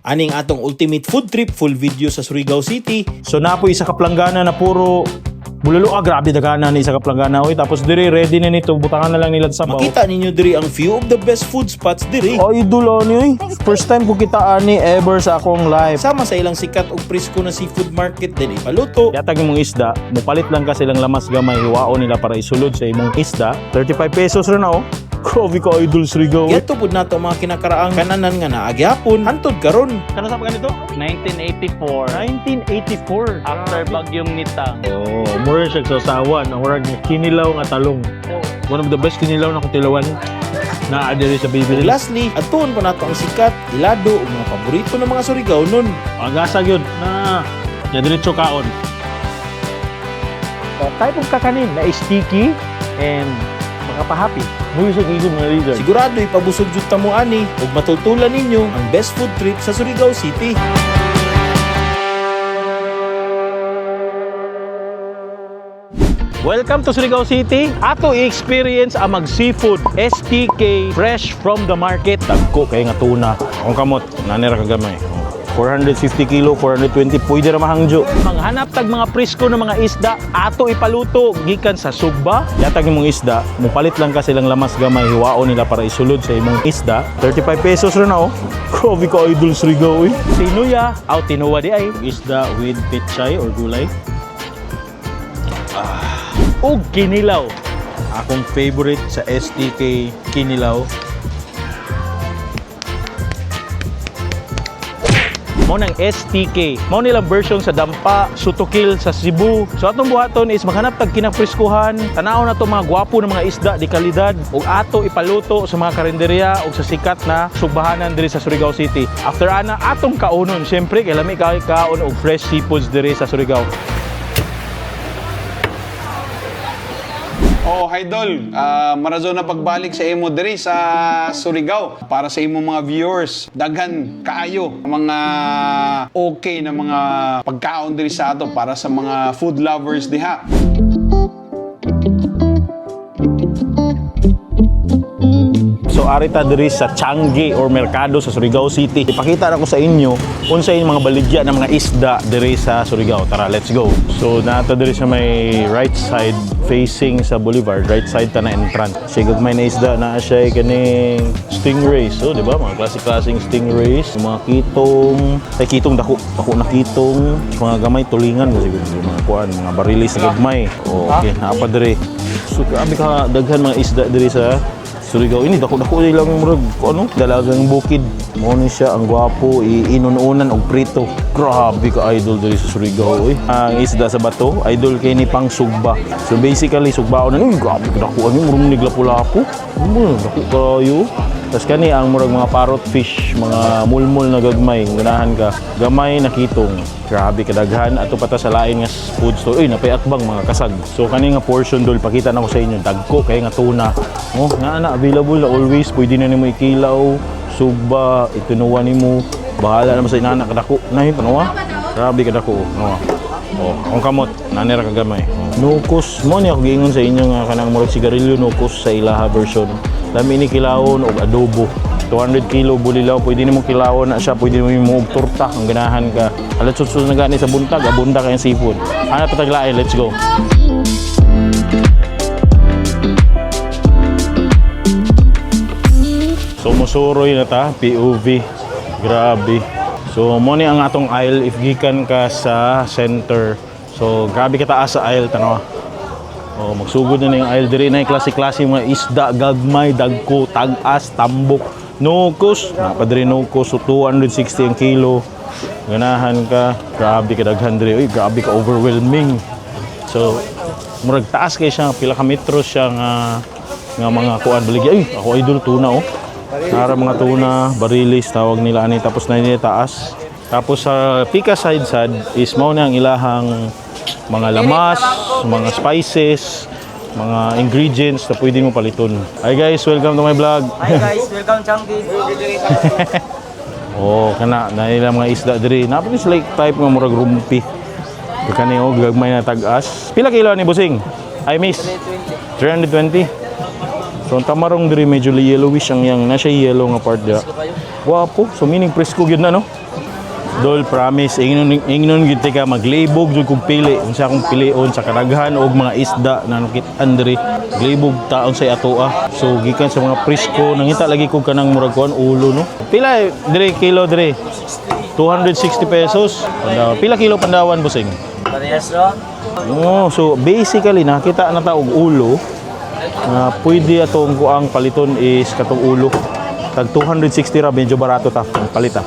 Aning atong ultimate food trip, full video sa Surigao City. So napo isa ka planggana na puro bulalo. Ah, grabe dagana ni isa ka planggana oy. Tapos diri ready na nito, butangan na lang nila sa sabaw. Makita ninyo diri ang few of the best food spots diri. Ay, idol ani oy. First time ko kita ani ever sa akong life. Sama sa ilang sikat og presko na seafood market din ipaluto. Yatag imong isda, mupalit lang ka silang lamas gamay, hiwaon nila para isulod sa imong isda. 35 pesos ra na oh. Grabe ka, idol, Surigao. Giadto pud nato ang mga kinakaraang kananan nga naa gihapon hantod karon. Kano sa ganito? 1984. 1984. After Bagyong Nita. Oh, mura siya sa usawan. Ang murag nga kinilaw nga talong. One of the best kinilaw na kong tilawan na diri sa Ug Bibili. lastly, adtuon pa nato ang sikat, ilado ug mga paborito ng mga Surigao nun. Agasa gyud na. Ya diretso kaon. Type of kakanin na sticky and makapahappy. Mura siya gigon mga lizard. Sigurado ipabusog jud ta mo ani ug matultulan ninyo ang best food trip sa Surigao City. Welcome to Surigao City. Ato i-experience ang mag seafood STK fresh from the market. Dagko kay nga tuna. Akong kamot, nanira ka gamay. 450 kilo, 420, pwede ra mahangjo. Manghanap tag mga presko ng mga isda, ato ipaluto gikan sa sugba. Yatag imong isda, mupalit lang ka silang lamas gamay, hiwaon nila para isulod sa imong isda. 35 pesos ra na oh. Grabe ka, idol, Surigao eh. Tinuya, aw tinuwa di ay. Isda with pechay or gulay og kinilaw. Akong favorite sa STK, kinilaw. Mao nang STK. Mao nilang version sa Dampa, Sutokil sa Cebu. So atong buhaton is maghanap tag kinafreskuhan, tan-aw na to mga gwapo na mga isda di kalidad ug ato ipaluto sa mga karinderya ug sa sikat na sugbahanan diri sa Surigao City. After ana atong kaunon, syempre kay lami kay kaon og fresh seafoods diri sa Surigao. Oh, Idol, marazon na pagbalik sa imo diri sa Surigao para sa imong mga viewers. Daghan kaayo mga okay na mga pagkaon diri sa ato para sa mga food lovers diha. So arita diri sa Changi or Mercado sa Surigao City. Ipakita na ko sa inyo unsa yung mga baligya ng mga isda diri sa Surigao. Tara, let's go. So nato diri sa may right side facing sa boulevard, right side ta na entrance. Siya gagmay na isda na siya kaning stingrays. So, di ba? Mga klase-klaseng stingrays, mga kitong, ay kitong dako, dako na kitong, mga gamay tulingan ko siguro mga kuan, mga barilis na gagmay. Oh, okay, naa pa diri. So grabe ka daghan mga isda diri sa Surigao ini dako-dako ilang murag ano dalagang bukid. Mo ni siya ang gwapo iinununan og prito. Grabe ka, idol, diri sa Surigao oy. Ang isda sa bato, idol kay ni pang sugba. So basically sugbaon na ni, grabe ka dako ani, murag niglapo-lapo. Mo dako kayo. Tapos kani ang murag mga parrot fish, mga mulmul na gagmay, kung ganahan ka, gamay na kitong. Grabe kadaghan ato pa ta sa lain nga food store. Uy, napay atbang mga kasag. So kani nga portion dol pakita na ko sa inyo, dagko kay nga tuna. Oh, naa na available na always, pwede na nimo ikilaw, sugba, itunuwa nimo. Bahala naman sa inana kadako. Nay tanawa. Grabe kadako. Oh. Oh, akong kamot, nanira ka gamay. Nukos, mo ni ako giingon sa inyo nga kanang murag sigarilyo nukos sa ilaha version. Lami ni kilawon og adobo. 200 kilo bulilaw, pwede nimo kilawon na siya, pwede nimo og torta kung ganahan ka. Alas 8 na gani sa buntag, abunda kayong seafood. Ana pa taglain, let's go. So musuroy na ta, POV. Grabe. So mo ni ang atong aisle if gikan ka sa center. So grabe ka taas sa aisle tanawa. Oh, magsugod na na yung aisle diri na yung klase-klase mga isda, gagmay, dagko, tag-as, tambok, nukos. Napa diri nukos, so 260 ang kilo. Ganahan ka, grabe ka daghan diri. Uy, grabe ka overwhelming. So murag taas kay siya, pila ka metro siya nga nga mga kuan baligya. Ay, ako idol tuna oh. Nara mga tuna, barilis tawag nila ani tapos na nila taas. Tapos sa pika side sad is mao na ang ilahang mga lamas, mga spices, mga ingredients na pwede mo paliton. Hi guys, welcome to my vlog. Hi guys, welcome Changi. Oh, kana na ilang mga isda diri. Napaka is like type nga murag rumpi. Kani og gagmay na tag-as. Pila kilo ni busing? I miss. 320. So ang tamarong diri medyo yellowish ang yang na siya yellow nga part dira. Wapo. So meaning presko gyud na no. Dol, promise, ingnon ingnon gid ka maglibog jud kog pili unsa akong pilion sa kadaghan og mga isda na nakit-an diri. Glibog taon sa atoa. So gikan sa mga presko nangita lagi kog kanang murag kuan ulo, no. Pila diri kilo diri? 260 pesos. Pandawan. Pila kilo pandawan, busing? Parehas ro. Oh, so basically nakita na ta og ulo na pwede atong kuang paliton is katong ulo. Tag 260 ra, medyo barato ta ang palita.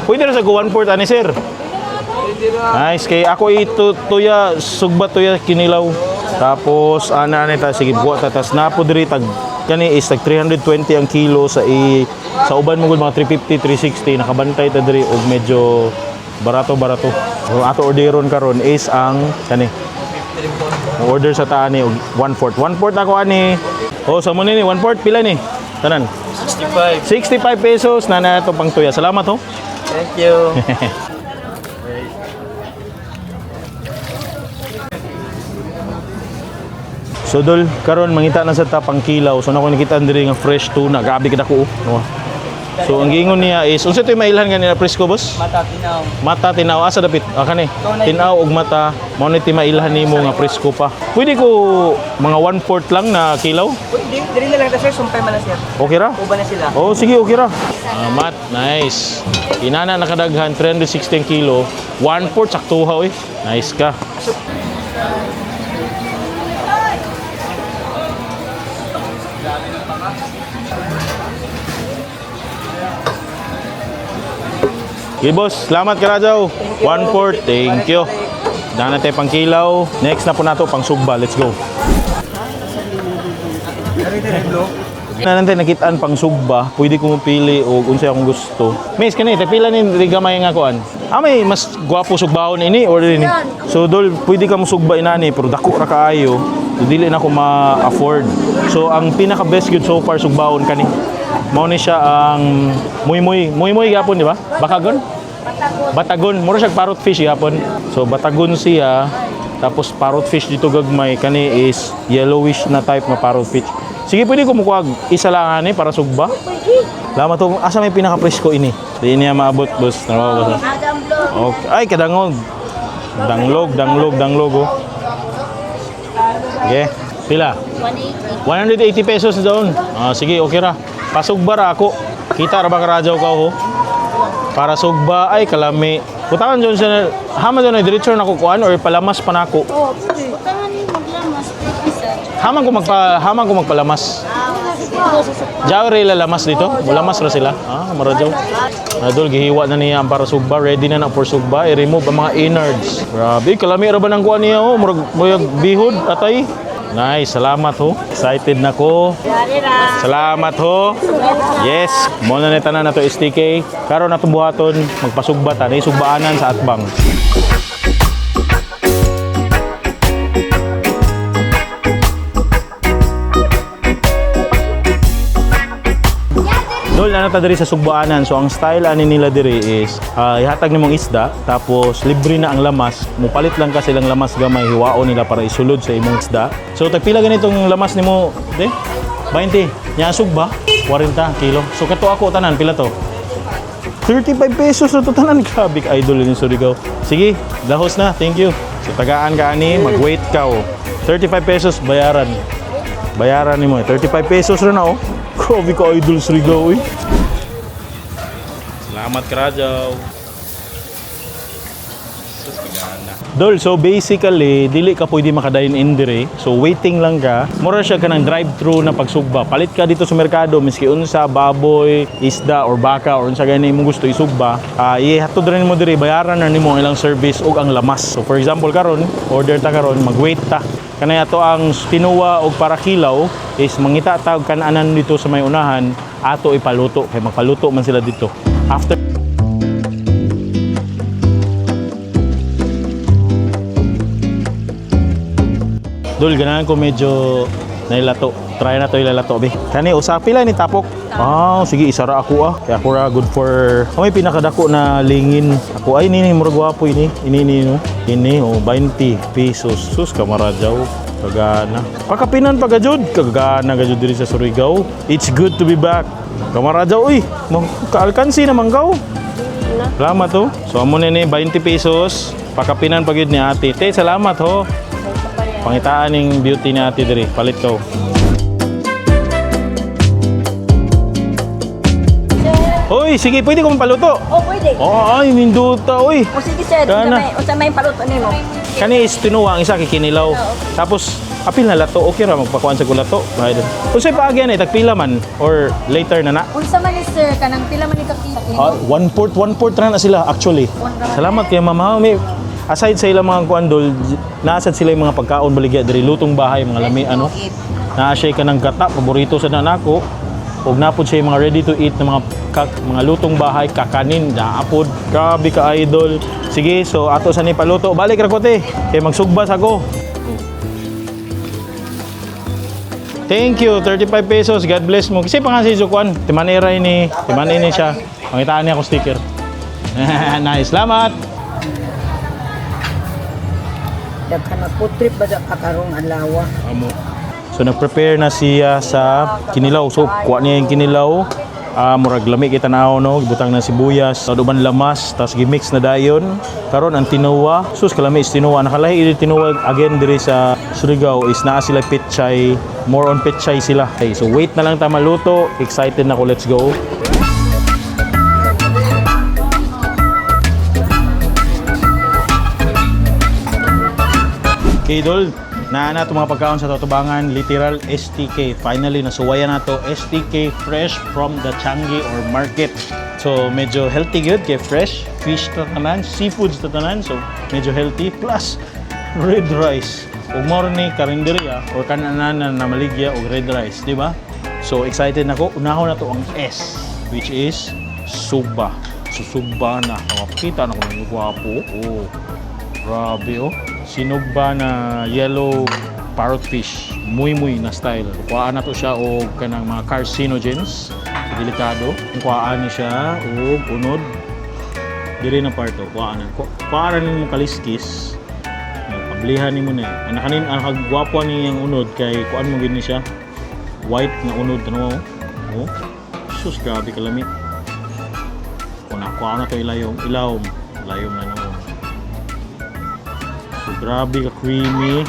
Pwede ra sa go 1/4 ani, sir. Nice, kay ako ito tuya sugba, tuya kinilaw. Tapos ana ni ta, sige buwa ta, tas napo diri tag kani is tag 320 ang kilo sa i sa uban mo gud mga 350, 360. Nakabantay ta diri og medyo barato barato. So, ato orderon karon is ang kani. Order sa ta ani og 1/4. 1/4 ako ani. Oh, sa mo ni 1/4 pila ni? Tanan. 65. 65 pesos na na ato pang tuya. Salamat ho. Thank you. So dol, karon mangita na sa tapang kilaw. So nako nakita diri nga fresh tuna. Grabe ka dako, oh. No. So ang giingon niya is unsa to'y mailhan ganina presko, boss? Mata tinaw. Mata tinaw asa dapit. Ah, kani. Tinaw og mata mao ni mailhan nimo nga presko pa. Pwede ko mga 1/4 lang na kilaw. Uy, dili na lang ta, sir, sumpay man na, sir. Okay ra? Uban na sila. Oh, sige, okay ra. Salamat, nice. Inana nakadaghan 316 kilo, 1/4 saktuha oy. Nice ka. Okay, boss, salamat karajaw. 1/4, thank you. Dana tayo pang kilaw. Next na po nato pang sugba. Let's go. Na nantay nakitaan pang sugba, pwede ko mopili og unsay akong gusto. Miss, kani tagpila ni diri gamay nga kuan? Ah, may mas gwapo sugbahon ini or ini. So dol, pwede ka mo sugba inani pero dako ra kaayo. So, dili na ko ma-afford. So ang pinaka best gyud so far sugbahon kani. Mao ni siya ang muy-muy, muy-muy gyapon, di ba? Bakagon? Batagon, mura siya parrot fish gyapon. So batagon siya. Tapos parrot fish dito gagmay kani is yellowish na type nga parrot fish. Sige, pwede ko mukuha isa lang ani para sugba. Lama to, asa may pinaka presko ini? Di niya maabot, boss. Trabaho boss. Okay. Ay, kadangog. Danglog, danglog, danglog oh. Okay. Pila? 180. 180 pesos doon. Ah, sige, okay ra. Pasugba ra ako. Kita ra ba karadyaw ka ho? Para sugba ay kalami. Butangan dyan siya, hama dyan ay diretso na kukuan or palamas pa nako. Oh, butangan ni maglamas, pwede sir. Haman ko magpalamas. Jaw rin lalamas dito? Mulamas ra sila? Ah, marajaw. Adol, gihiwa na niya ang para sugba. Ready na na for sugba. I-remove ang mga innards. Grabe, kalami ra ba ng kuan niya? Oh? Murag, murag bihod, atay. Nice, salamat ho. Excited na ko. Salamat ho. Yes, mo na ni tanan na to STK. Karon na buhaton, magpasugba ta, ni sugbaanan sa atbang. Dol, ano ta diri sa sugbaanan. So ang style ani nila diri is ihatag nimong isda tapos libre na ang lamas. Mupalit lang ka silang lamas gamay, hiwaon nila para isulod sa imong isda. So tagpila ganitong lamas nimo, de? 20. Nya sugba 40 kilo. So kato ako tanan pila to? 35 pesos na to tanan. Grabe ka idol ni Surigao. Sige, lahos na. Thank you. So tagaan ka ani, mag-wait ka oh. 35 pesos bayaran. Bayaran nimo eh. 35 pesos ra na oh. Grabe ka idol Surigao eh. Salamat Karajaw. Dol, so basically, dili ka pwede makadayon in dire. So waiting lang ka. Mura siya ka ng drive-thru na pagsugba. Palit ka dito sa merkado, miski unsa, baboy, isda, or baka, or unsa gani imong gusto isugba. Ihatod rin mo dire, bayaran na nimo ang ilang service ug ang lamas. So for example karon, order ta karon, mag-wait ta. Kanay ato ang tinuwa og para kilaw is mangita ta og kananan dito sa may unahan, ato ipaluto kay magpaluto man sila dito. After Dol, ganahan ko medyo nailato. Try na to ilalato, be. Kani, usapi lang ni tapok. Ah, sige, isara ako ah. Kaya ako ra good for... Oh, may pinakadako na lingin. Ako, ay, nini, murag gwapo ini. Ini, ini, no? Ini, oh, 20 pesos. Sus, kamaradyaw. Kagana. Pakapinan pa gajud. Kagana gajud diri sa Surigao. It's good to be back. Kamaraja, uy. Kaalkansi naman kaw. Salamat oh. So amo na ni 20 pesos. Pakapinan pa gyud ni ate. Te, salamat ho. Pangitaan ning beauty ni ate diri. Palit ko. Hoy, sige, pwede ko paluto. Oh, pwede. Oh, ay, minduta, oy. O sige sir, Kana. unsa may paluto nimo? Kani is tinuwa ang isa kay kinilaw. Tapos apil na lato, okay ra magpakuan sa gulato. Bayad. Unsay paagyan eh tagpila man or later na na? Unsa man ni sir kanang pila man ni ka kilo? Ah, 1/4 1/4 ra na sila actually. Salamat kay ma'am. Ha, may aside sa ilang mga kuan dol, naasad sila yung mga pagkaon baligya diri lutong bahay mga lami ano. Naa siya kanang gata paborito sa nanako. Ug napod siya yung mga ready to eat na mga mga lutong bahay kakanin naapod. Grabe ka idol. Sige, so ato sa ni paluto. Balik ra ko te. Kay magsugbas ako. Thank you, 35 pesos. God bless mo. Kasi pa nga si Jukwan, timanera ini, timanay ni siya. Pangitaan niya akong sticker. Nice, salamat. Daghan magputrip ba ka karong adlaw? Amo. So nag-prepare na siya sa kinilaw. So kuha niya yung kinilaw. Ah, murag lami kita tanaw no, gibutang na sibuyas, sa uban lamas, tas gimix na dayon. Karon ang tinuwa, sus kalami is tinuwa. Nakalahi ini tinuwa again diri sa Surigao is naa sila pechay, more on pechay sila. Okay, so wait na lang ta maluto. Excited na ko, let's go. Okay, Dol. Naa na itong mga pagkaon sa Totobangan, literal STK. Finally, nasuwayan na to STK fresh from the Changi or market. So, medyo healthy good kay fresh. Fish to tanan, seafoods to tanan. So, medyo healthy. Plus, red rice. Ug mao ni karinderya or kanananan na maligya og red rice, di ba? So, excited na ko. Unahon na to ang S, which is suba. So, suba na. Kita na ko ng gwapo. Oh. Grabe oh. Sinugba na yellow parrot fish. Muy-muy na style. Kuhaan na to siya og kanang mga carcinogens. Delikado. Kuhaan ni siya og unod. Diri na part oh. Kuhaan na. Kuhaan ni mo kaliskis. Pablihan nimo na. Ang kanin ang kagwapo ni ang unod kay kuan mo gid ni siya. White na unod ano oh. Oh. Sus grabe kalami. Kuna kuhaan na to ilayom, ilawom. Ilayom na noon. So, grabe ka creamy.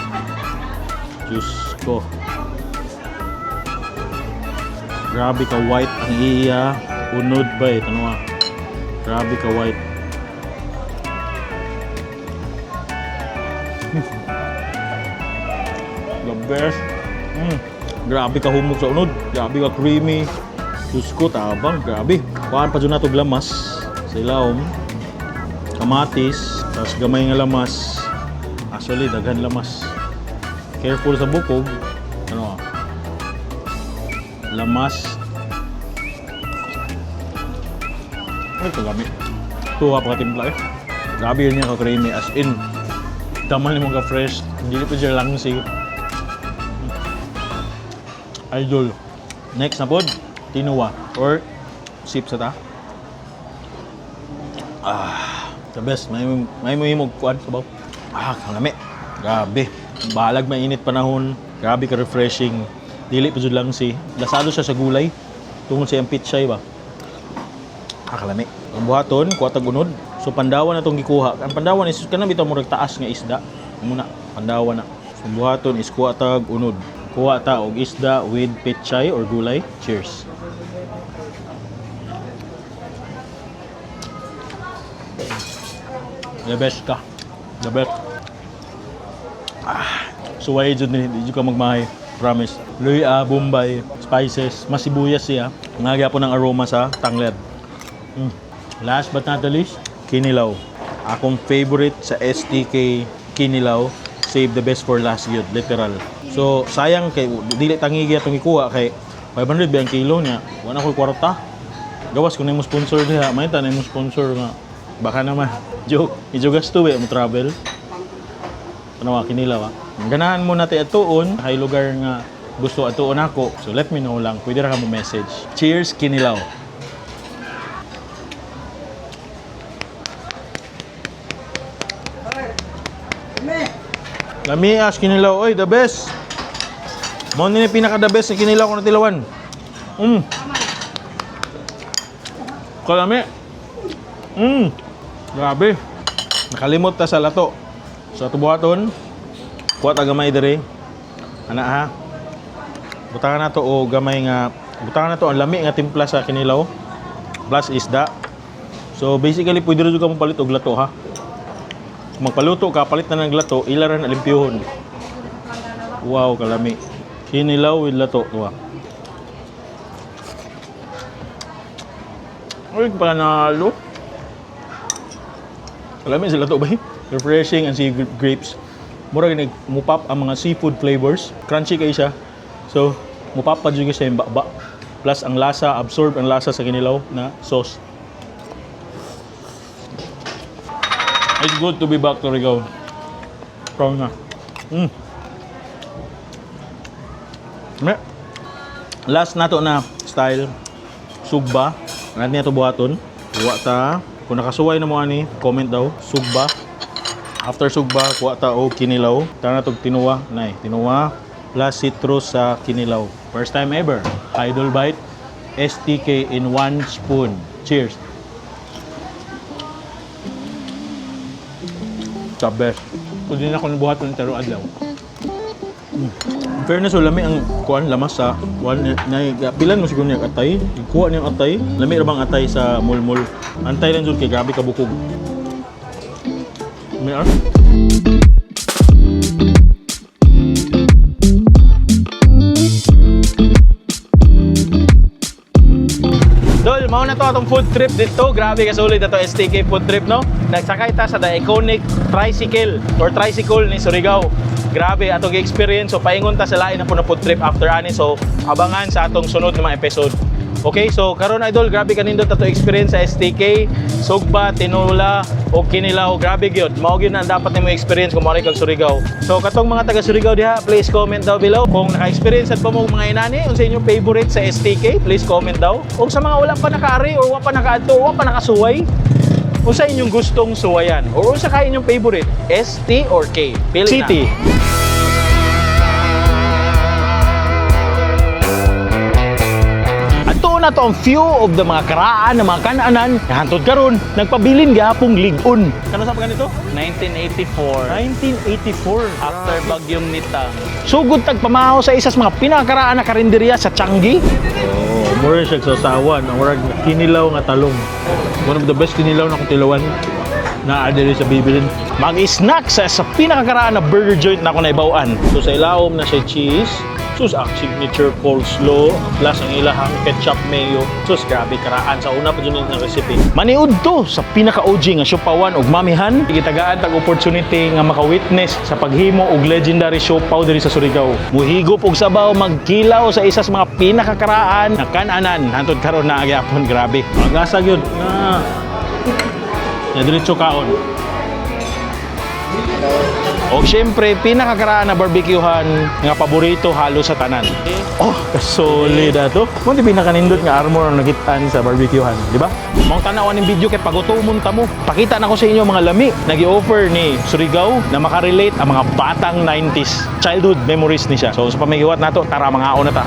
Diyos ko. Grabe ka white ang iya. Unod ba eh. Ano ah. Grabe ka white. The best. Grabe ka humok sa unod. Grabe ka creamy. Diyos ko, tabang. Grabe. Kuhaan pa dyan na ito lamas sa ilawom. Kamatis. Tapos gamay nga lamas. Actually, daghan lamas. Careful sa bukog. Ano ah? Lamas. Ay, kagami. Tuwa pa katimpla eh. Grabe yun niya ka-creamy as in. Daman ni mga fresh. Hindi pa siya lang si Idol. Next na pod, tinuwa or sip sa ta. Ah, the best. May mo himog kuan sabaw. Ah, kalami. Grabe. Balag mainit panahon. Grabe ka refreshing. Dili pa jud lang si. Lasado siya sa gulay. Tungod sa iyang pichay ba. Ah, kalami. Ang buhaton, kuha tag unod. So pandawan na tong gikuha. Ang pandawan is kanang bitaw murag taas nga isda. Muna, pandawan na. So ang buhaton is kuha tag unod. Kuha ta og isda with pechay or gulay. Cheers. The best ka. The best. Ah, suway jud ni di jud ka magmahay. Promise. Luya, Bombay, spices, mas sibuyas siya. Nagya po ng aroma sa tanglad. Last but not the least, kinilaw. Akong favorite sa STK kinilaw, save the best for last yun, literal. So, sayang kay dili tangigi atong ikuha kay 500 ba ang kilo niya. Wala ko'y kwarta. Gawas kung mo sponsor diha, may ta mo sponsor nga. Baka naman. Joke. Medyo gasto eh, mo travel. Ano ka, kinilaw ah. Ganahan mo natin atuon, hay lugar nga gusto atuon ako. So let me know lang, pwede ra ka mo message. Cheers, kinilaw. Lamias kinilaw oy, the best. Mao ni pinaka the best sa kinilaw ko na tilawan. Kalami. Grabe. Nakalimot ta sa lato. Sa tubuhaton, kuha ta gamay diri. Ana ha. Butangan nato o gamay nga butangan nato ang lami nga timpla sa kinilaw plus isda. So basically pwede ra jud ka mopalit og lato ha. Kung magpaluto ka, palit na ng lato, ila ra na limpyuhon. Wow, kalami. Kinilaw with lato. Tuwa. Uy, panalo. Kalami sila to ba? Refreshing and sea grapes. Mura gini mupap ang mga seafood flavors. Crunchy kay siya. So, mupap pa jud siya yung baba. Plus ang lasa, absorb ang lasa sa kinilaw na sauce. It's good to be back to Rigao. Proud na. Me. Last na to na style sugba. Natin niya to buhaton. Kuha ta. Kung nakasuway na mo ani, comment daw. Sugba. After sugba, kuha ta og kinilaw. Tara na tog tinuwa. Nay, tinuwa plus citrus sa kinilaw. First time ever. Idol Bite STK in one spoon. Cheers. The best. Kung di na ako nabuhat ng taro adlaw. In fairness, wala lami ang kuan lamas sa kuan na pilan mo siguro niya atay. Kuha niyang atay. Lami ra bang atay sa mulmul. Antay lang jud kay grabe ka bukog. May ar? Dol, mao na to atong food trip dito. Grabe ka sulit ato STK food trip, no? Nagsakay ta sa the iconic tricycle or tricycle ni Surigao. Grabe atong experience. So paingon ta sa lain na po na food trip after ani. So abangan sa atong sunod na mga episode. Okay, so karon idol, grabe kanindot ato experience sa STK, Sugba, Tinula, o Kinilaw, grabe gyud. Mao gyud na ang dapat nimo experience kung moari kag Surigao. So katong mga taga Surigao diha, please comment down below kung naka-experience at pa mo mga inani, unsa inyong favorite sa STK, please comment daw. O sa mga wala pa nakaari or wa pa nakaadto, wa pa nakasuway, unsa inyong gustong suwayan or unsa kay inyong favorite, S, T or K? Pili City. Na. Adto na to ang few of the mga karaan ng mga kananan na hantod karon nagpabilin gihapong lig-on. Kano sa ganito? 1984. 1984. After Bagyong Nita. Sugod tag pamahaw sa isa sa mga pinakaraan na karinderya sa Changi. Oh, mura siya sa sawan, ang murag kinilaw nga talong. One of the best kinilaw na kong tilawan na diri sa bibilin. Mag-snack sa pinakakaraan na burger joint na ako naibawan. So sa ilawom na siya cheese, sus ang signature coleslaw, plus ang ilahang ketchup mayo. Sus, grabe karaan sa una pa dyan yung recipe. Maniud to sa pinaka-OG nga siopawan og mamihan. Gitagaan tag opportunity nga maka-witness sa paghimo og legendary siopaw diri sa Surigao. Muhigop og sabaw magkilaw sa isa sa mga pinakakaraan na kananan. Hantod karon na gyapon, grabe. Magasa gyud na. Na diretso kaon. O syempre, pinakakaraan na barbecuehan nga paborito halos sa tanan. Oh, kasolid ato. Mo di pinakanindot nga armor ang nakitaan sa barbecuehan, di ba? Maong tan-awan ning video kay pagutomon ta mo. Pakita na ko sa inyo mga lami na gi-offer ni Surigao na makarelate ang mga batang 90s childhood memories ni siya. So sa pamigiwat nato, tara mga na ta.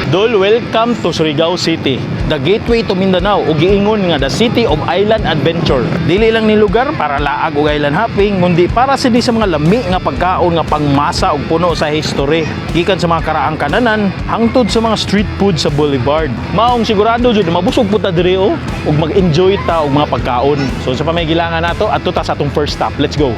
Dol, welcome to Surigao City, the gateway to Mindanao ug giingon nga the city of island adventure. Dili lang ni lugar para laag ug island hopping, kundi para sini sa mga lami nga pagkaon nga pangmasa ug puno sa history. Gikan sa mga karaang kananan hangtod sa mga street food sa boulevard. Maong sigurado jud mabusog pud ta diri oh, ug mag-enjoy ta og mga pagkaon. So sa pamigilangan nato, adto ta sa atong first stop. Let's go.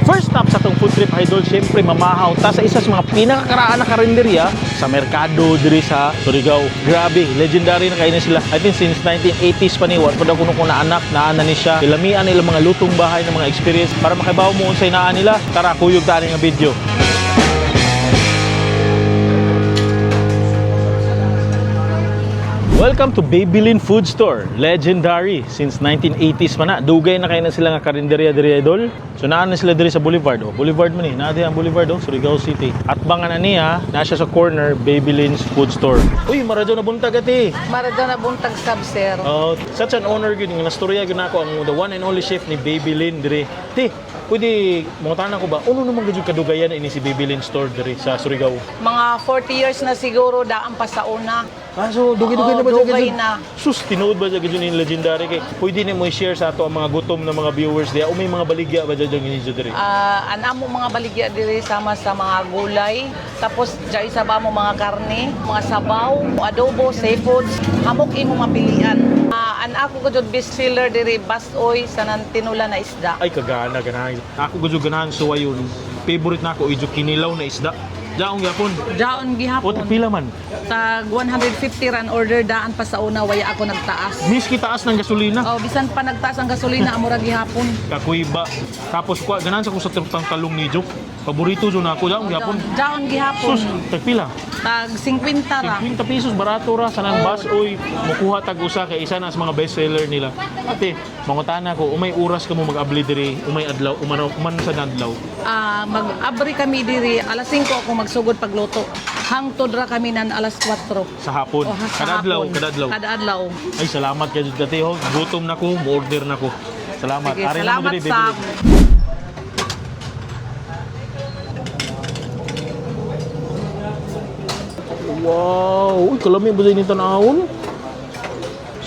First stop sa tong food trip idol, syempre mamahaw ta sa isa sa mga pinakakaraan na karinderya sa merkado diri sa Surigao. Grabe, legendary na kayo na sila. I think since 1980s pa ni, wa pa daw kuno ko na anak, naa na ni siya. Ilamian nila mga lutong bahay ng mga experience para makabaw mo unsay naa nila. Tara, kuyog ta ani nga video. Welcome to Babylin Food Store. Legendary since 1980s pa na. Dugay na kayo na sila nga karinderya diri, idol. So naa na sila diri sa Boulevard. Oh, Boulevard man ni. Naa ang Boulevard, oh, Surigao City. At bangan na niya, na siya sa corner Babylin's Food Store. Uy, maradyo na buntag, ate. Maradyo na buntag sab, sir. Oh, such an honor gyud nga nastorya gyud nako ang the one and only chef ni Babylin diri. Ti, pwede mangutana ko ba uno naman gyud kadugayan ini si Babylin store diri sa Surigao? Mga 40 years na siguro daan pa sa una. Ah, so dugay-dugay Oo, na ba siya dugay gyud? na. Sus, tinuod ba siya gyud ni legendary kay pwede nimo i-share sa ato ang mga gutom na mga viewers diya o may mga baligya ba dyan ninyo diri? Ah, an amo mga baligya diri sama sa mga gulay, tapos dyan sa ba mo mga karne, mga sabaw, adobo, seafoods, hamok imo mapilian. Ah, an ako ko jud best seller diri basoy sa tinula na isda. Ay kagana ganahan. Ako gud ganahan suway yun. Favorite nako ijo kinilaw na isda. Jaong gyapon. Daon O gihapon. pila man. Tag 150 ran order daan pa sa una waya ako nagtaas. Miski taas ng gasolina. Oh, bisan pa nagtaas ang gasolina amo ra gihapon. Kakuyba. Tapos kwa ganahan sa ko sa tortang talong ni Jo. Paborito jud nako jaong gyapon. Daon gihapon. Sus, tagpila. Tag 50 ra. 50 pesos barato ra sa nang bus oy mukuha tag usa kay isa na sa mga best seller nila. Ate, mangutana ko umay oras ka mo mag-abli diri, umay adlaw, umano uman sa adlaw. Ah, mag-abri kami diri alas 5 ako magsugod pagluto. Hangtod ra kami nan alas 4. Sa hapon. O, ha, sa Kada adlaw, hapon. kada adlaw. Kada adlaw. Ay, salamat kay jud ate ho. Gutom na ko, mo-order na ko. Salamat. Sige, Ari na mo salamat diri, sa baby. Wow! Uy, kalami ba sa tanawon?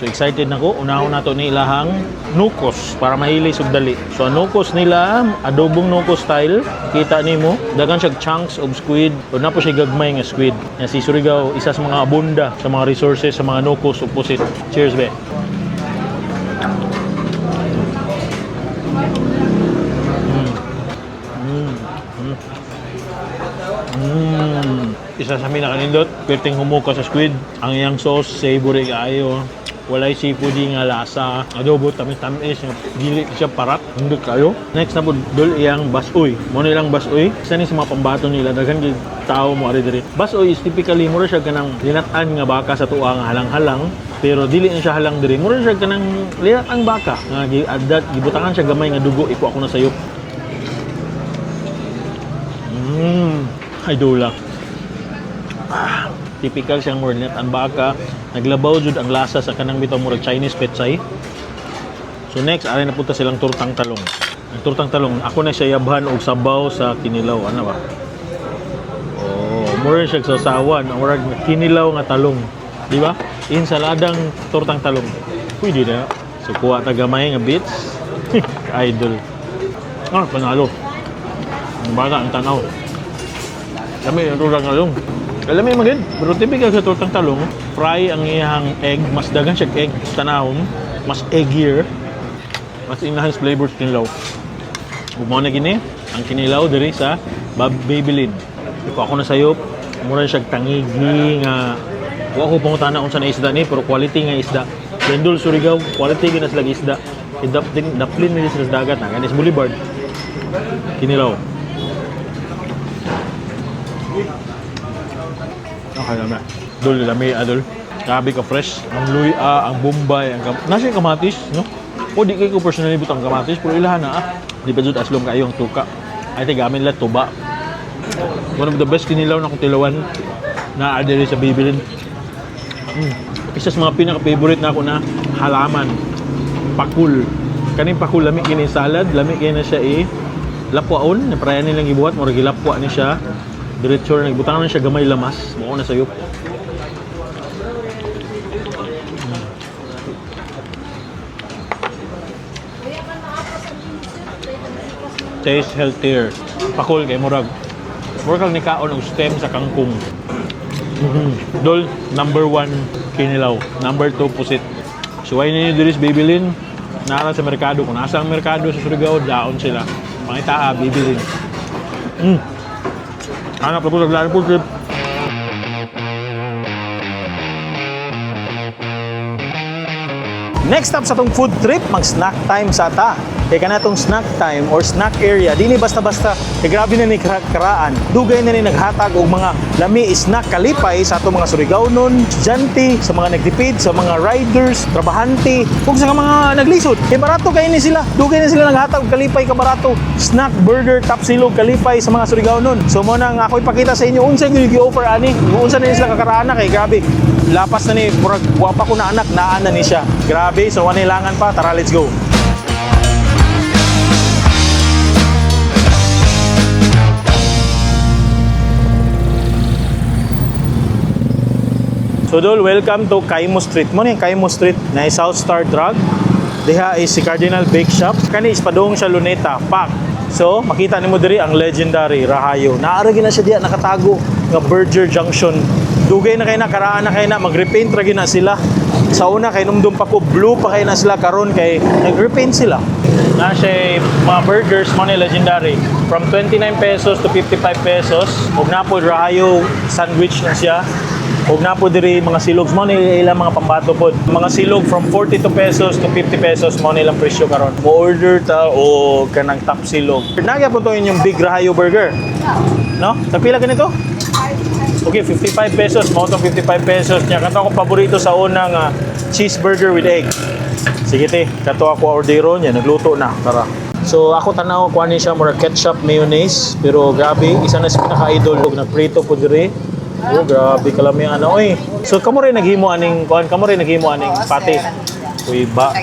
So excited na ko. Unahon na to ni ilahang nukos para mahili og dali. So ang nukos nila, adobong nukos style. Kita nimo, daghan siya chunks of squid. O na po siya gagmay nga squid. Nga si Surigao isa sa mga abunda sa mga resources sa mga nukos ug pusit. Cheers be. Isa sa pinakanindot, perting humuka sa squid. Ang iyang sauce, savory kaayo. Walay seafood nga lasa. Adobo, tamis-tamis. Nga dili siya parat. Hindi kayo. Next na po, dol iyang basoy. Mo nilang basoy. Isa ni sa mga pambato nila. Daghan gyud tao mo ari diri. Basoy is typically mura siya kanang linat-an nga baka sa tuwa nga halang-halang. Pero dili na siya halang diri. Mura siya kanang linat-ang baka. Nga gi-add gibutangan siya gamay nga dugo. Iko ako na sayop. Ay dula. Typical siyang more ang baka. Naglabaw jud ang lasa sa kanang bitaw murag Chinese petsay. So next, ari na punta silang tortang talong. Ang tortang talong, ako na siya yabhan og sabaw sa kinilaw. Ano ba? Oh, mura siya sasawan, murag kinilaw nga talong. Di ba? Insaladang tortang talong. Pwede na. So kuha ta gamay nga bits. Idol. Ah, panalo. Ang bata ang tanaw. Lami yung tortang talong. Alam mo yung magid, pero typical sa tortang talong, fry ang iyang egg, mas dagan siya egg tanawon, mas eggier, mas enhanced flavors kinilaw. Ug mao na gini, ang kinilaw diri sa Babylin. Iko ako na sayop, mura siya tangigi nga wa ko pangutana unsa na isda ni pero quality nga isda. Lendol Surigao, quality gyud na sila isda. Idaplin daplin nila sila sa dagat na ganis Boulevard. Kinilaw. Okay lami. Dol lami adol. Grabe ka fresh. Ang luya, ang bombay, ang nasa yung kamatis, no? O di kay ko personally butang kamatis, pero ilahan na ah. Di ba jud aslom kayo ang tuka. Ay te gamin la tuba. One of the best kinilaw na kong tilawan na diri sa Bibilin. Isa sa mga pinaka-favorite na ako na halaman. Pakul. Kaning pakul lami kini salad, lami kini na siya eh. Lapwaon, naprayan nilang gibuhat, murag gilapwa ni siya. Diretso na nagbutangan na siya gamay lamas, mao na sayop. Taste healthier. Pakul kay murag. Murag kang nikaon og stem sa kangkong. Dol, number one, kinilaw. Number two, pusit. Suway ninyo diri sa Bibilin. Nara sa merkado. Kung nasa ang merkado sa Surigao, daon sila. Pangitaa, Bibilin. Hanap ako sa Glaro Food Trip. Next up sa tong food trip, mag snack time sa ta. Kay kanatong snack time or snack area, dili basta-basta. Kay grabe na ni karaan. Dugay na ni naghatag og mga lami snack kalipay sa ato mga Surigao-non, estudyante, sa mga nagtipid, sa mga riders, trabahante, ug sa mga naglisod. Kay barato kay ni sila. Dugay na sila naghatag og kalipay ka barato. Snack burger tapsilog kalipay sa mga Surigao-non. So mo na nga ako ipakita sa inyo unsa gyud gi-offer ani. Unsa na ni sila kakaraan na kay grabe. Lapas na ni murag wa pa ko na anak naa na ni siya. Grabe, so wala pa. Tara, let's go. So Dol, welcome to Kaimo Street. Mo ni Kaimo Street na South Star Drug. Diha is si Cardinal Bake Shop. Kani is padung sa Luneta, Pak. So, makita nimo diri ang legendary Rahayo. Naara gyud na siya diha nakatago nga Berger Junction. Dugay na kay na karaan na kay na mag-repaint ra gyud na sila. Sa una kay numdum pa ko blue pa kay na sila karon kay nag-repaint sila. Na siya mga burgers mo ni legendary from 29 pesos to 55 pesos. Ug na po Rahayo sandwich na siya. Ug na po diri mga silog mo ni ilang mga pambato pod. Mga silog from 42 pesos to 50 pesos mo ni ilang presyo karon. Mo order ta o kanang top silog. Nagya po to inyong Big Rahayo Burger. No? Tagpila ganito? Okay, 55 pesos. Mo tong 55 pesos niya. Kato akong paborito sa una nga cheeseburger with egg. Sige te, kato ako ordero niya, nagluto na. Tara. So ako tanaw kuha ni siya mura ketchup mayonnaise, pero grabe, isa na sa pinaka-idol og nagprito po diri. Oh, grabe kalami ang ano oy. So kamo rin naghimo aning kuan, kamo rin naghimo aning pati. Uy ba.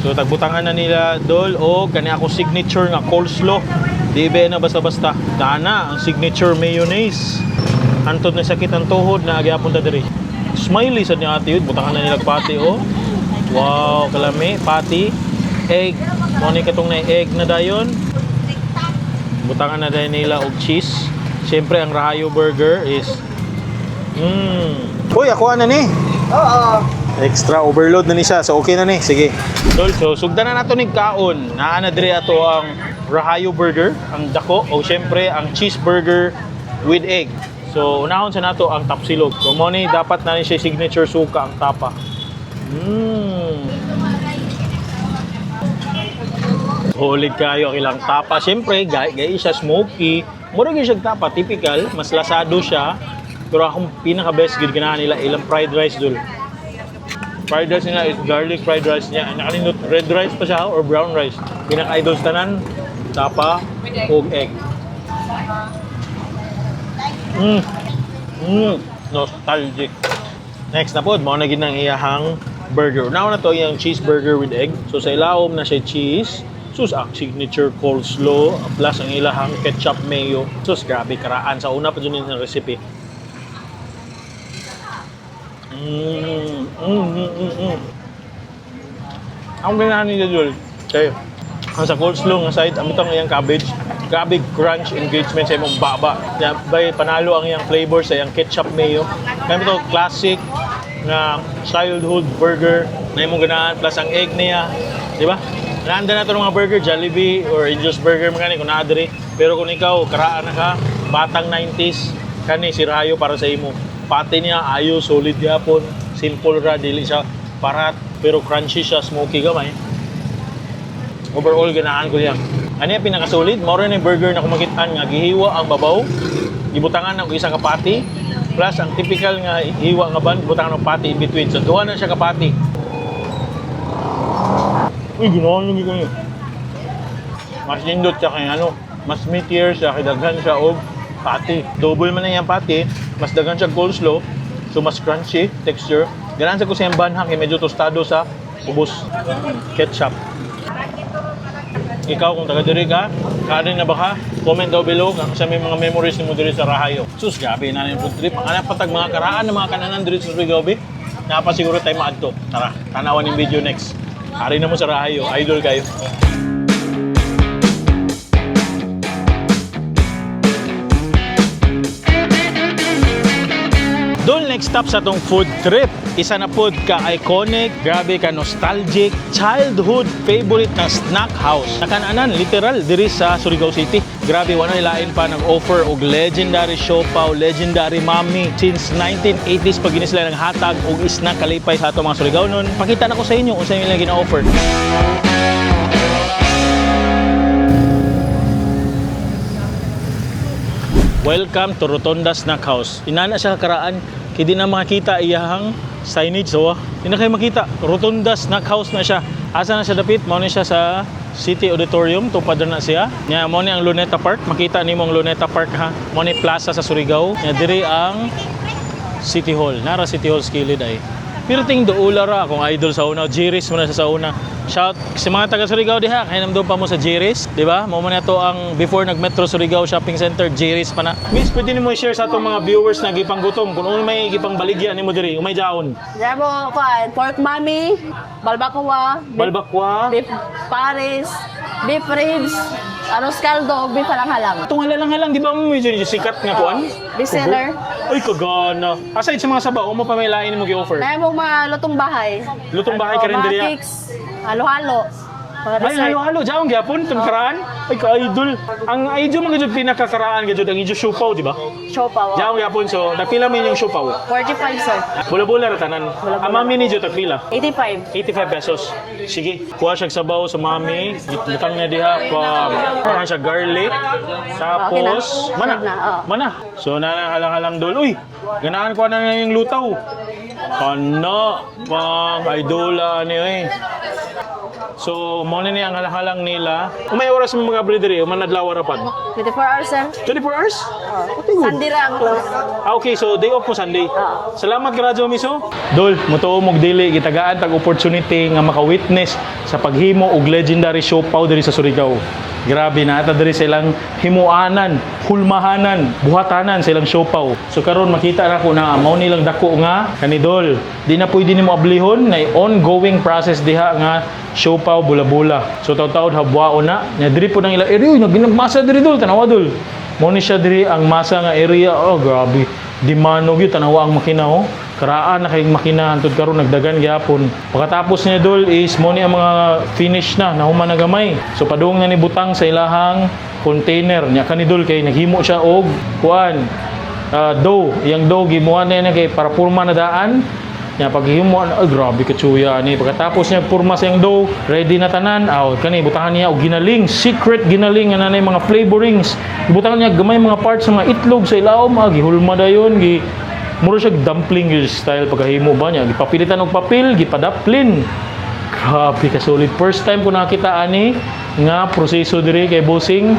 So tagbutangan na nila dol o kani ako signature nga coleslaw. Di ba na basta-basta. Dana ang signature mayonnaise. Antod na sakit ang tuhod na agyapon ta diri. Smiley sad ni ate yun, butangan na nila pati oh. Wow, kalami, pati, egg. Mo ni katong na egg na dayon. Butangan na dayon nila og cheese. Siyempre ang Rahayo burger is. Uy, ako na ni. Oo. Extra overload na ni siya. So okay na ni. Sige. Tol, so sugdan na nato ning kaon. Naa na diri ato ang Rahayo burger, ang dako o syempre ang cheeseburger with egg. So unahon sa nato ang tapsilog. So mo ni dapat na ni siya signature suka ang tapa. Hulig kayo ang ilang tapa. Siyempre, gay siya smoky. Mura gyud siya tapa, typical. Mas lasado siya. Pero akong pinaka-best gyud ganahan nila ilang fried rice dul. Fried rice nila is garlic fried rice niya. Ang nakalindot, red rice pa siya or brown rice. Pinaka-idol sa tanan, tapa ug egg. Nostalgic. Next na po, mao na gid ang iyahang burger. Now na to iyang cheeseburger with egg. So sa ilawom na siya cheese. Sus, ang signature coleslaw plus ang ilahang ketchup mayo. Sus, grabe karaan. Sa una pa dyan yung recipe. Ang ganahan niya Jul. Okay. Ang sa coleslaw nga side, ang butang iyang cabbage. Grabe crunch engagement sa imong baba. Ya, bay panalo ang iyang flavor sa iyang ketchup mayo. Kaya ito classic nga childhood burger na imong ganahan plus ang egg niya, di ba? Naanda na ito ng mga burger, Jollibee or Angel's Burger mga ni kung naa diri. Pero kung ikaw karaan na ka, batang 90s, kani si Rayo para sa imo. Pati niya ayo solid gyapon, simple ra dili siya parat pero crunchy siya, smoky gamay. Overall ganahan ko niya. Ano yung pinakasolid? Mao rin yung burger na kumakitaan nga gihiwa ang babaw, gibutangan ng isa ka pati, plus ang typical nga hiwa nga bun, gibutangan ng pati in between. So duha na siya ka pati. Uy, ginawa nyo ko yun. Mas lindot siya kay ano, mas meatier siya, kay daghan siya og pati. Double man na iyang pati, mas daghan siya coleslaw, so mas crunchy texture. Ganahan sa ko sa iyang bun ha, kay medyo tostado sa ubos. Ketchup. Ikaw kung taga diri ka, kanin na ba ka? Comment down below kung sa may mga memories nimo diri sa Rahayo. Sus, grabe na yung food trip. Ang patag mga karaan ng mga kananan diri sa Surigao be. Napa siguro tayo maadto. Tara, tanawan yung video next. Ari na mo sa Rahayo, idol kayo. Doon next stop sa tong food trip. Isa na food ka iconic, grabe ka nostalgic, childhood favorite na snack house. Nakananan literal diri sa Surigao City. Grabe wala lain pa nag-offer og legendary siopaw, legendary mami since 1980s pag gini sila naghatag og snack kalipay sa ato mga Surigao nun. Pakita na ko sa inyo unsa ilang gina-offer. Welcome to Rotonda Snack House. Inana siya karaan kay di na makita iyahang signage so ah. Di na kayo makita. Rotonda Snack House na siya. Asa na siya dapit? Mao ni siya sa City Auditorium, tupad na siya. Nya mao ni ang Luneta Park. Makita nimo ang Luneta Park ha. Mao ni plaza sa Surigao. Nya diri ang City Hall. Nara City Hall skilid ay. Pero ting duula ra akong idol sa una, Jiris mo na siya sa una. Shout sa mga taga Surigao diha, kay namdom pa mo sa Jiris, di ba? Mao man na to ang before nag Metro Surigao Shopping Center, Jiris pa na. Miss, pwede nimo i-share sa atong mga viewers na gipanggutom kung ano may gipangbaligya nimo diri, umay jaon. Diyan mo, kuan, pork mami, balbacoa, beef, Balbakwa. beef paris, beef ribs, arroz caldo, beef halang-halang. Itong halang-halang, di ba mo medyo sikat nga kuan? Best seller. Uy, kagana. Aside sa mga sabaw, mo pa may lain mo gi-offer. Kaya mo mga lutong bahay. Lutong bahay ka rin Mga diri, ah. cakes, halo-halo. Mga Ay, dessert. halo-halo, jaon gyapon tong karaan. Ay, ka-idol. Ang idol mga jud pinakakaraan gyud ang idyo siupaw, di ba? Siopaw. Jaon gyapon so nagpila man yung siupaw. 45, sir. Bula-bula ra tanan. Ang mami ni jud tagpila. 85. 85 pesos. Sige, kuha siya sabaw sa mami. Gitang niya diha pa. Kuha siya garlic. Tapos, Okay na. mana. Na, oo. Mana. So, nanahalang-halang dol. Uy, ganahan ko na yung lutaw. Ano, pang idola niyo eh. So, mo na niya ang halang-halang nila. Kung may oras mo mga diri, umanadlaw ra pad. 24 hours, sir. 24 hours? Sunday ra ang close. Ah, okay. So, day off mo Sunday. Salamat, Gradio Miso. Dol, mutuo mog dili gitagaan tag opportunity nga maka-witness sa paghimo og legendary siopaw diri sa Surigao. Grabe na ata diri sa ilang himuanan, hulmahanan, buhatanan sa ilang siopaw. So karon makita na ko na mao nilang dako nga kanidol. Di na pwede nimo ablihon na ongoing process diha nga siopaw bula-bula. So taw-taod habwaon na. Nya diri po nang ilang area, nagmasa diri dol, tanawa dol. Mo ni siya diri ang masa nga area. Oh, grabe. Di manog yun, tanawa ang makina oh. Karaan na kayong makina hantod karon nagdagan gyapon. Pagkatapos niya dol is mo ni ang mga finish na nahuman na gamay. So padung na ni butang sa ilahang container nya kani dol kay naghimo siya og kuan dough. Iyang dough gimuha na niya kay para purma na daan. Nya paghimo ay grabe ka tsuya ani. Pagkatapos niya purma sa iyang dough, ready na tanan. Aw kani butangan niya og ginaling, secret ginaling nga nanay mga flavorings. Butangan niya gamay mga parts sa mga itlog sa ilawom, ah, gihulma dayon, gi mura siya dumpling gyud style pagkahimo ba niya. Gipapilitan og papel, gipadaplin. Grabe ka solid. First time ko nakita ani nga proseso diri kay Bossing.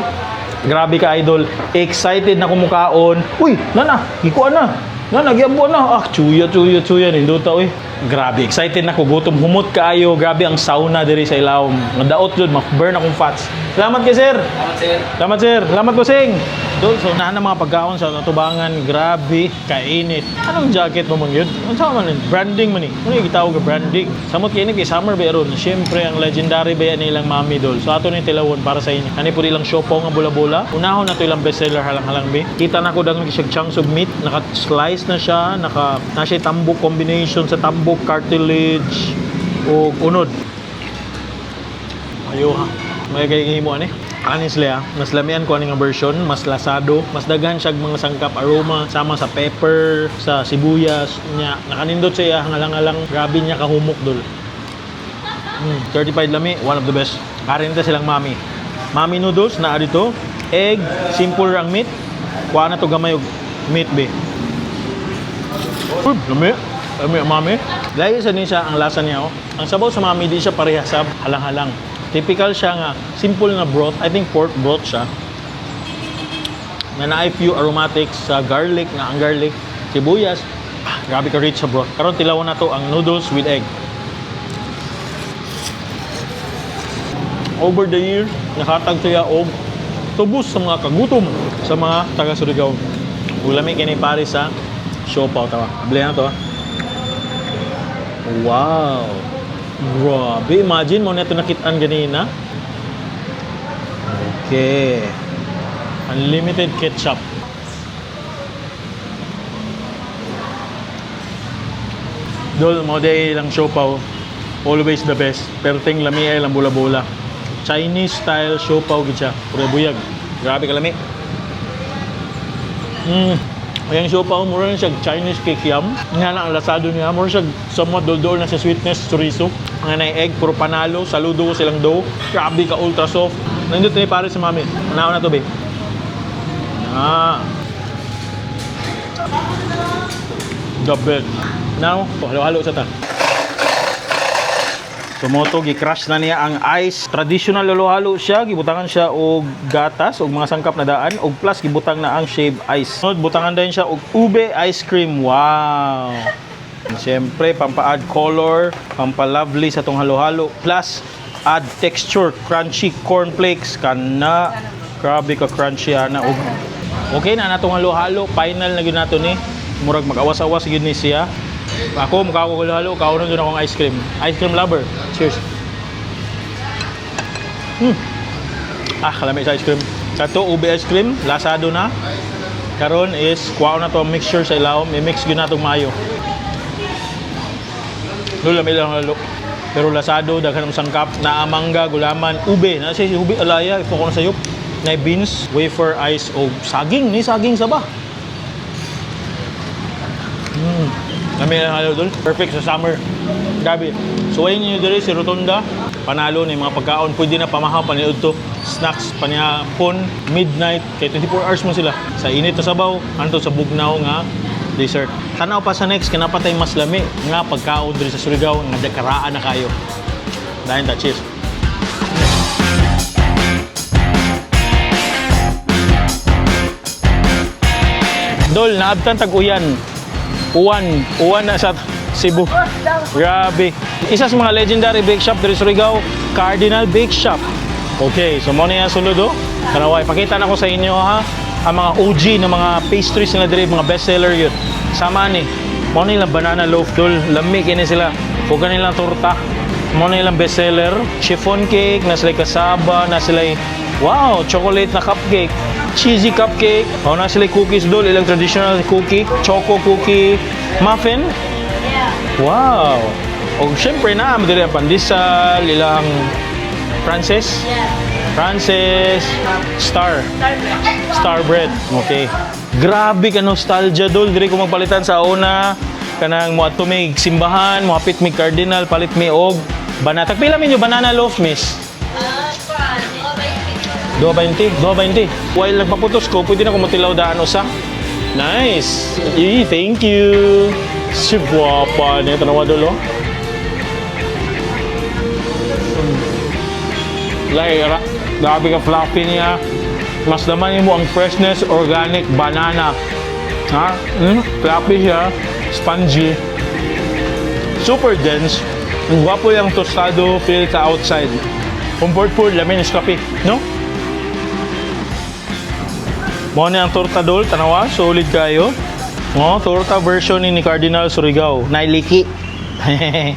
Grabe ka idol. Excited na kumukaon. Uy, nana, gikuan na. Nana, giabuan na. Ah, chuya, chuya, chuya. Ninduta, uy. Grabe, excited na ko. Gutom, humot kaayo. Grabe ang sauna diri sa ilawom. Nga daot jud, ma-burn akong fats. Salamat kay sir. Salamat, sir. Salamat sir. Salamat bossing. Dol, so na mga pagkaon sa tubangan, grabe, kainit. Anong jacket mo man yun? Ano sa man yun? Branding man eh. Ano yung gitawag nga branding? Samot kainit kay summer ba ron? Siyempre, ang legendary ba yan nilang mami dol. So ato ni tilawon para sa inyo. Ani po ilang siopaw nga bula-bula. Unahon na to ilang bestseller halang-halang be. Kita na ko dang siya chunks of meat. Naka-slice na siya. Naka, na siya tambok combination sa tambok, cartilage, o unod. Ayo ha. May kay himo ani. Honestly ah, mas lamian ko ani nga version, mas lasado, mas daghan siya mga sangkap aroma sama sa pepper, sa sibuyas nya. Nakanindot siya ngalang-alang grabe niya kahumok dol. 35 lami, one of the best. Karin ta silang mami. Mami noodles na dito, egg, simple rang meat. Kuha na to gamay og meat be. Uy, lami. Lami, mami. Dahil sa niya ang lasa niya, oh. Ang sabaw sa mami, di siya pareha sa halang-halang. Typical siya nga, simple na broth. I think pork broth siya. Na naay few aromatics sa garlic, na ang garlic, sibuyas. Ah, grabe ka rich sa broth. Karon tilawan na to ang noodles with egg. Over the years, nakatag siya og tubos sa mga kagutom sa mga taga Surigao. Ulami kini pare sa siopaw tawa. Abli na to. Ah. Wow. Grabe, imagine mo na ito nakitaan ganina. Okay. Unlimited ketchup. Dol, mo day lang siopaw. Always the best. Perting lami ay lang bula-bula. Chinese style siopaw gid siya. Puro buyag. Grabe kalami. Ayan siopaw, mura na siya Chinese cake yam. Nga na ang lasado niya. Mura siya somewhat doldol na sa sweetness, chorizo. Nga na yung egg, puro panalo. Saludo ko silang dough. Grabe ka ultra soft. Nandito ni pare si mami. Manaw na to, be. Ah. The best. Now, halo-halo sa ta. So mo to gi-crush na niya ang ice. Traditional halo-halo siya, gibutangan siya og gatas og mga sangkap na daan og plus gibutang na ang shaved ice. Sunod butangan din siya og ube ice cream. Wow. Siyempre, pampa-add color, pampa-lovely sa tong halo-halo, plus add texture, crunchy cornflakes kana. Grabe ka crunchy ana og okay na natong halo-halo, final na gyud nato ni. Murag mag-awas-awas gyud ni siya. Ako, mukha ko halo-halo, kaunon gyud akong ice cream. Ice cream lover. Cheers. Ah, kalami sa ice cream. Kato, ube ice cream, lasado na. Karon is, kuha na to ang mixture sa ilawom. I-mix gyud natong maayo. Lula, may lang halo. Pero lasado, daghan ang sangkap, naamangga, gulaman, ube. Na siya, ube alaya, ipo ko na sayop. Na beans, wafer, ice, o saging. Ni saging sa ba? Kami lang halo dun. Perfect sa summer. Grabe. So ayun niyo diri si Rotonda. Panalo ni mga pagkaon. Pwede na pamahaw paniud to. Snacks panihapon, midnight, kay 24 hours mo sila. Sa init na sabaw, anto sa bugnaw nga dessert. Tanaw pa sa next, kinapatay mas lami nga pagkaon diri sa Surigao nga dekaraan na kayo. Dahil ta, cheers. Dol, naabtan tag uyan. Uwan, uwan na sa Cebu. Grabe. Isa sa mga legendary bake shop diri sa Surigao, Cardinal Bake Shop. Okay, so mo na yung sulod oh. Tanaway, pakita na ko sa inyo ha ang mga OG na mga pastries nila diri, mga bestseller yun. Sama ni. Mo na ilang banana loaf dol, lami kini sila. Ug kanilang torta. Mo na ilang bestseller, chiffon cake, na sila kasaba, na sila wow, chocolate na cupcake, cheesy cupcake. O na sila cookies dol, ilang traditional cookie, choco cookie, muffin. Wow. O syempre na diri ang pandesal, ilang Francis? Francis Star. Star bread. Okay. Grabe ka nostalgia dol diri ko magpalitan sa una kanang moadto mig simbahan, moapit mig cardinal, palit mi og banana. Tagpila minyo banana loaf, miss? 2.20, 2.20. While nagpaputos ko, pwede na ko motilaw daan usa. Nice. Eh, thank you. Si guwapa niya. Tanawa dolo. Like, grabe ka fluffy niya. Mas laman mo ang freshness, organic banana. Ha? Fluffy siya. Spongy. Super dense. Ang gwapo yung tostado feel sa outside. Comfort food, lamin is kape. No? Mao ni ang torta dol, tanawa, solid kayo. No, torta version ni Cardinal Surigao, nailiki. Ay.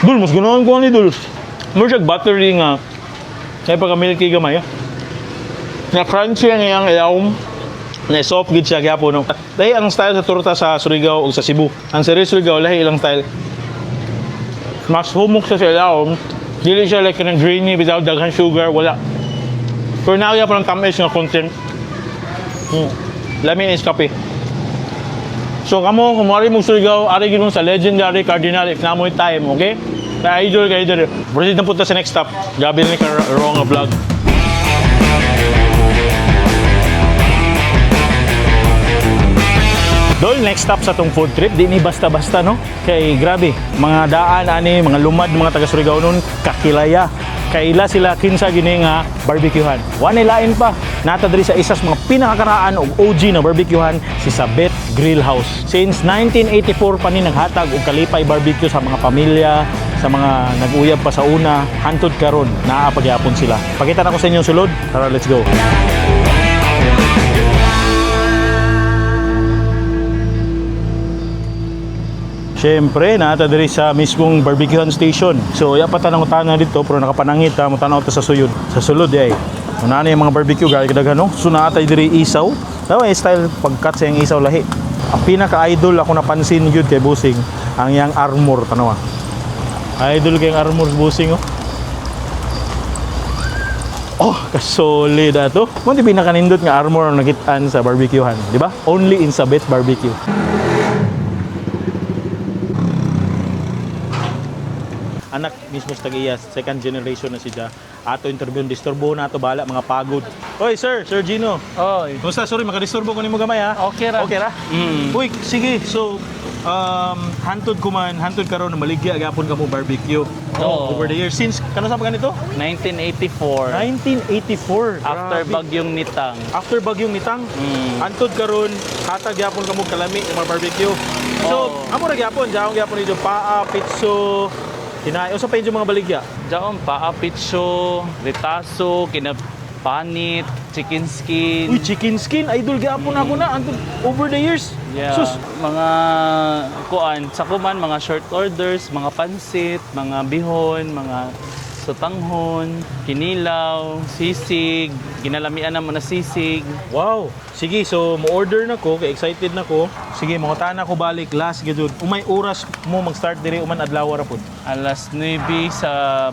Dul, mas ganahan ko ani dul. Mo siya buttery nga. Kaya pagka milky gamay. Ah. Na crunchy ang iyang ilawom. Na soft gid siya gyapon no. Lahi ang style sa torta sa Surigao ug sa Cebu. Ang sa Surigao lahi ilang style. Mas humok siya sa ilawom. Dili siya like kanang grainy without daghan sugar, wala. Pero naaya pa ng tamis nga content. Lami is kape. So kamo, kung mari mong Surigao, ari gyud mo sa legendary Cardinal if namoy time, okay? Na idol kayo diri. Proceed na punta sa next stop. Grabe ni ka wrong nga vlog. Dol, next stop sa tong food trip, di ni basta-basta no? Kay grabe, mga daan ani, mga lumad, mga taga Surigao nun, kakilaya. Kaila sila kinsa gini nga barbecuehan. Wa lain pa. Nata diri sa isa sa mga pinakakaraan og OG na barbecuehan si Sabet Grill House. Since 1984 pa ni naghatag og kalipay barbecue sa mga pamilya, sa mga nag-uyab pa sa una, hantod karon naa pagyapon sila. Pakita na ko sa inyong sulod. Tara, let's go. Siyempre, naata diri sa mismong barbecuehan station. So, ya pa tanong tana dito pero nakapanangit ta mo tanaw ta sa suyod. Sa sulod ay. Una na yung mga barbecue gaya kadaghan no. So naatay diri isaw. Tawa eh, style pagkat sa iyang isaw lahi. Ang pinaka-idol ako napansin gyud kay Busing ang iyang armor tanawa. Idol kay ang armor Busing oh. Oh, kasolid ato. Mo di pinakanindot nga armor ang nakitaan sa barbecuehan, di ba? Only in Sabet Barbecue. Anak ni mismo sa tag-iya, second generation na siya. Ato interview, disturbo na ato bala mga pagod. Oy, sir, Sir Gino. Oy. Kumusta? Sorry, makadisturbo ko nimo gamay ha. Okay ra. Okay ra? Uy, sige. So, hantod ko man, hantod karon na maligya gapon ka mo barbecue. Oo. Over the years since kano sa pa ganito? 1984. 1984. After Grabe. bagyong Nitang. After bagyong Nitang. Hantod karon hatag gyapon kamo kalami ng mga barbecue. So, Oo. amo ra gyapon, jaon gyapon ninyo paa, pitso, tinay. Unsa pa inyo mga baligya? Jaon paa, pitso, retaso, kinapanit, chicken skin. Uy, chicken skin, idol gyapon ako na hantod over the years. Yeah. Sus, Mga kuan, sa kuman mga short orders, mga pansit, mga bihon, mga sotanghon, kinilaw, sisig, ginalamian na mo na sisig. Wow. Sige, so mo-order na ko, kay excited na ko. Sige, mangutan na ko balik last gyud. Umay oras mo mag-start diri uman adlaw ra pud. Alas 9 sa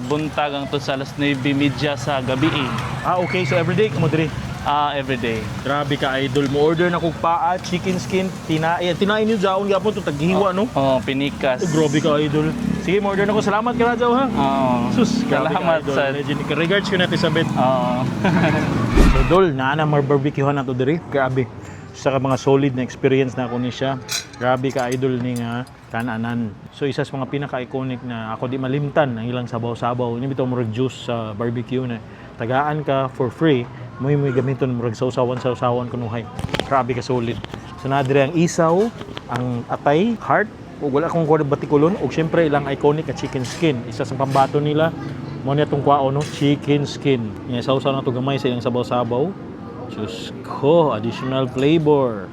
buntag ang sa alas 9:30 sa gabi eh. Ah, okay. So everyday kamo diri. Ah, everyday. Grabe ka idol. Mo-order na kog paa, chicken skin, tinai. Tinai niyo jaon gyapon to taghiwa no. Oh, pinikas. Oh, grabe ka idol. Sige, mo-order na ko. Salamat ka Rajaw ha. Oo. Sus, grabe ka, Salamat idol. sa Legend. Regards ko na Elizabeth. Oo. So dol, naa na mga barbecuehan na to diri. Grabe. Sa ka mga solid na experience na ako ni siya. Grabe ka idol ni nga kananan. So isa sa mga pinaka-iconic na ako di malimtan ang ilang sabaw-sabaw. Ini bitaw murag juice sa barbecue na tagaan ka for free. Moy moy gamiton murag sausawan-sausawan kunuhay. Grabe ka solid. So naa diri ang isaw, ang atay, heart, ug wala akong kuha batikulon ug syempre ilang iconic na chicken skin. Isa sa pambato nila mo niya tong kwaon no, chicken skin. Nya sausaw na to gamay sa ilang sabaw-sabaw. Diyos ko, additional flavor.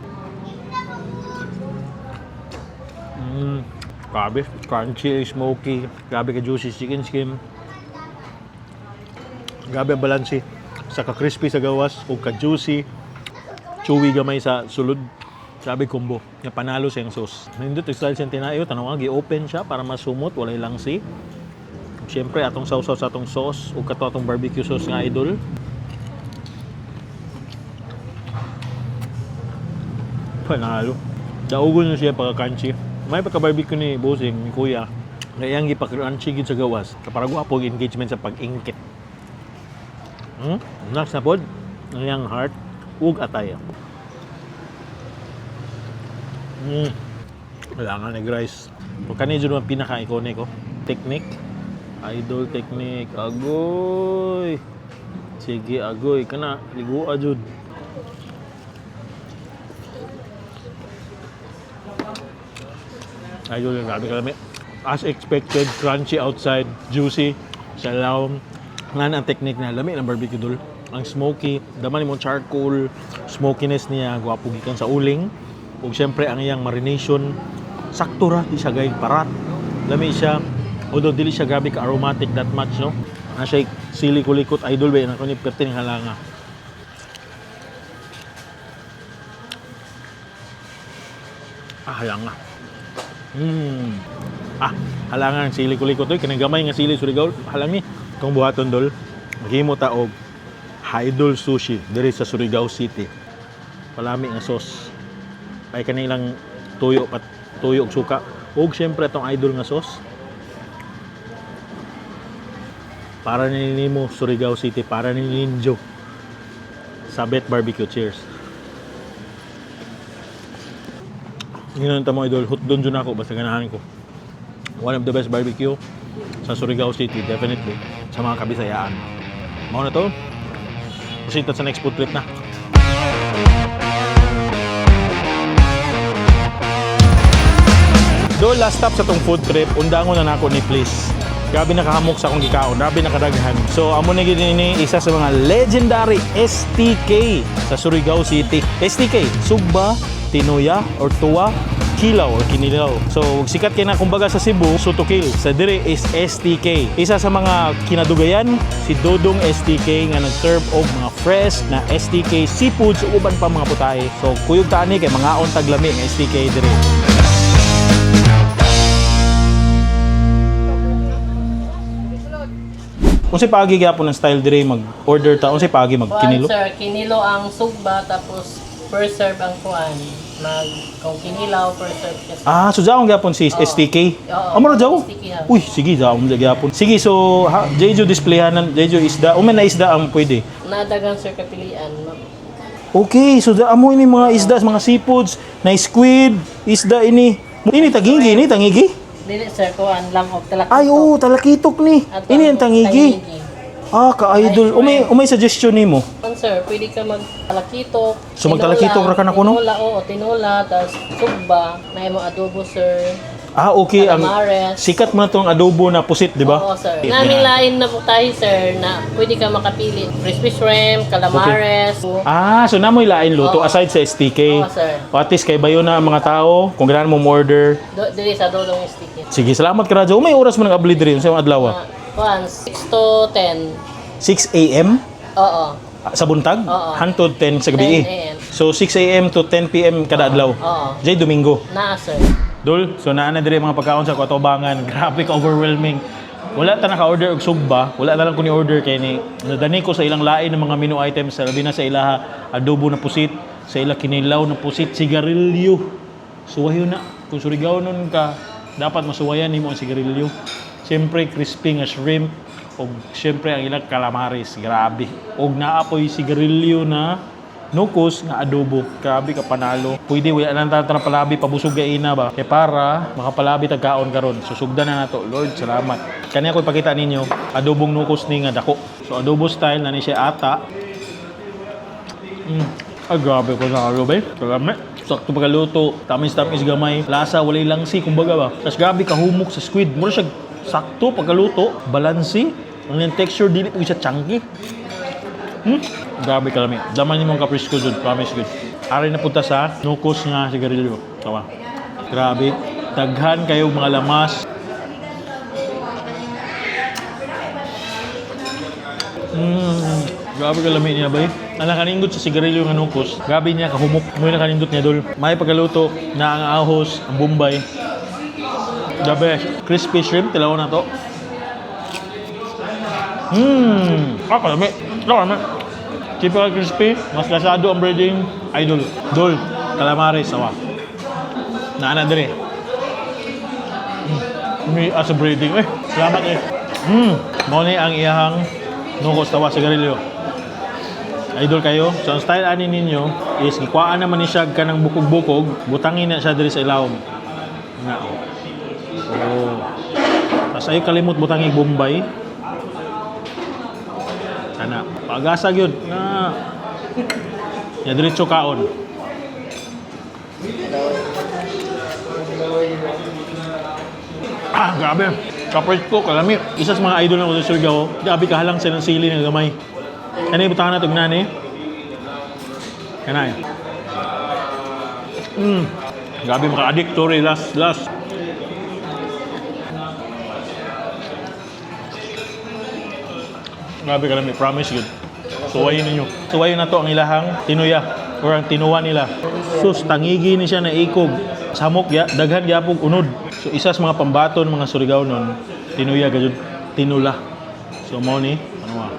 Grabe, crunchy, smoky, grabe ka juicy chicken skin. Grabe ang balanse. Sa ka-crispy sa gawas ug ka-juicy, chewy gamay sa sulod. Grabe combo. Nga panalo sa iyang sauce. Nindot style siyang tinayo, tanaw nga gi-open siya para masumot, walay langsi. Siyempre atong sausaw sa atong sauce ug kato atong barbecue sauce nga idol. Panalo. Daugon na siya pagka-crunchy. May pagka-barbecue ni Bossing, ni Kuya. Nga iyang gipa-crunchy gid sa gawas. Kapara gwapo ang engagement sa pag-ingkit. Next na pod, ang iyang heart ug atay. Wala nga nag-rice. So, kani jud ang pinaka-iconic oh. Technique. Idol technique. Agoy. Sige, agoy. Kana, ligua jud. Idol, grabe kalami. As expected, crunchy outside, juicy sa lawom. Nga na ang technique na lami ng barbecue dul. Ang smoky, daman mo charcoal, smokiness niya, gwapo gikan sa uling. Ug syempre ang iyang marination, sakto ra di siya gay parat. Lami siya, although dili siya grabe ka aromatic that much no. Na siya sili kulikot idol ba na ni perting halanga. Ah, halanga. Ah, halangan sili kulikot oy kanang gamay nga sili Surigao halang ni. Kung buhaton dol, maghimo ta og Idol Sushi diri sa Surigao City. Palami nga sauce. Ay kanilang tuyo pat tuyo og suka. Ug syempre atong idol nga sauce. Para ni nimo Surigao City, para ni Ninjo. Sabet Barbecue. Cheers. Nginoon ta mo idol, hotdog jud ako basta ganahan ko. One of the best barbecue sa Surigao City, definitely sa mga kabisayaan. Mao na to. Proceed ta sa next food trip na. Do last stop sa tong food trip, undangon na nako ni please. Grabe nakahamok sa akong gikaon, grabe nakadaghan. So amo na gid ini isa sa mga legendary STK sa Surigao City. STK, Sugba, Tinuya or Tuwa, Kilaw or Kinilaw. So sikat kay na kumbaga sa Cebu, Sutokil. Sa dire is STK. Isa sa mga kinadugayan si Dodong STK nga nag-serve og mga fresh na STK seafoods ug uban pa mga putahe. So kuyog tani kay mangaon taglami nga STK dire. Unsay paagi gyapon ang style dire mag-order ta? Unsay paagi Kuan, magkinilo? sir, kinilo ang sugba, tapos First serve ang kuan. Mag kung kinilaw, first serve siya, sir. Ah, so jaon gyapon si STK. Oo. Amo ra jaw? STK house. Uy, sige jaon gyapon. Sige, so ha, Jeju displayhanan, Jeju isda. Uman na isda ang pwede. Nadagang sir kapilian. Okay, so amo ini mga isda, mga seafoods, na squid, isda ini. Ini taginggi, ini tangigi. Dili sir, kuan lang og talakitok. Ay, oo, talakitok ni. At Ini ang tangigi. Ah, ka-idol. Umay suggestion nimo. Kuan sir, pwede ka magtalakitok. So, magtalakitok ra ka na kuno? Tinola, oo, tinola, tas sugba, na imo adobo sir. Ah, okay. Ang Calamares. sikat mo na tong adobo na pusit, di ba? Oo, sir. Namin lain na po tayo, sir, na pwede ka makapili. Crispy shrimp, calamares. Ah, so namoy lain luto Oo. aside sa STK. Oo, sir. O at least kay bayo na ang mga tao kung ganahan mo order. Dili sa Dodong Sticky. Sige, salamat Karajo. May oras mo nang abli diri sa adlaw. Kuan, 6 to 10. 6 a.m. Oo. Ah, sa buntag? Oo. Hantod 10 sa gabi. 10 a.m. So 6 a.m. to 10 p.m. kada adlaw. Oo. Jay Domingo. Naa, sir. Dol, so naa na diri mga pagkaon sa Katobangan. Grabe ka overwhelming. Wala ta naka-order og sugba, wala na lang ko ni order kay ni nadani ko sa ilang lain ng mga menu items, labi na sa ilaha adobo na pusit, sa ila kinilaw na pusit, sigarilyo. Suwayo na. Kung Surigao nun ka, dapat masuwayan nimo ang sigarilyo. Siyempre crispy nga shrimp og siyempre ang ilang calamares, grabe. Og naa po'y sigarilyo na nukos nga adobo. Grabe ka panalo. Pwede wala nang tatra palabi pabusog gaina ba. Kay para makapalabi tag kaon karon. Susugdan na nato. Lord, salamat. Kani ako ipakita ninyo adobong nukos ni nga dako. So adobo style na ni siya ata. Ay, grabe ko na ba? Kalami. Sakto pagkaluto, tamis-tamis gamay, lasa walay langsi kumbaga ba. Tas grabe kahumok sa squid. Mura siya sakto pagkaluto, balansi. Ang iyang texture dili po siya chunky. Grabe kalami. Daman nimong kaprisko jud, promise good. Ari na punta sa nukos nga sigarilyo. Tawa. Grabe. Daghan kayo mga lamas. Grabe kalami niya bay. Ang nakanindot sa sigarilyo nga nukos. Grabe niya kahumok. Muy nakanindot niya dol. May pagkaluto na ang ahos, ang bombay. The best. Crispy shrimp, tilaw na to. Ah, kalami. Kalami. Typical crispy, mas lasado ang breading. Idol. Dol. Calamares, sawa. Naana dire. May as a breading. Eh, salamat eh. Mao ni ang iyahang nukos tawa sigarilyo. Idol kayo. So ang style ani ninyo is gikuhaan naman ni siya kanang bukog-bukog, butangin na siya diri sa ilawom. Na. Oh. Tapos ay kalimot butangin Bombay. Ana, pagasa gyud na. Ya diretso kaon. Ah, grabe. Kapres ko, kalami. Isa sa mga idol na ko sa Surigao, grabe kahalang sa ng sili ng gamay. Ano yung butangan na tugnan eh? Kanay. Grabe maka-addict to rin. Last, last. Grabe kalami, promise good. Suwayin ninyo. Suwayin na to ang ilahang tinuya or ang tinuwa nila. Sus, tangigi ni siya na ikog. Samok ya, daghan gyapon unod. So isa sa mga pambaton mga Surigao nun, tinuya gayud, tinula. So mo ni, ano ah.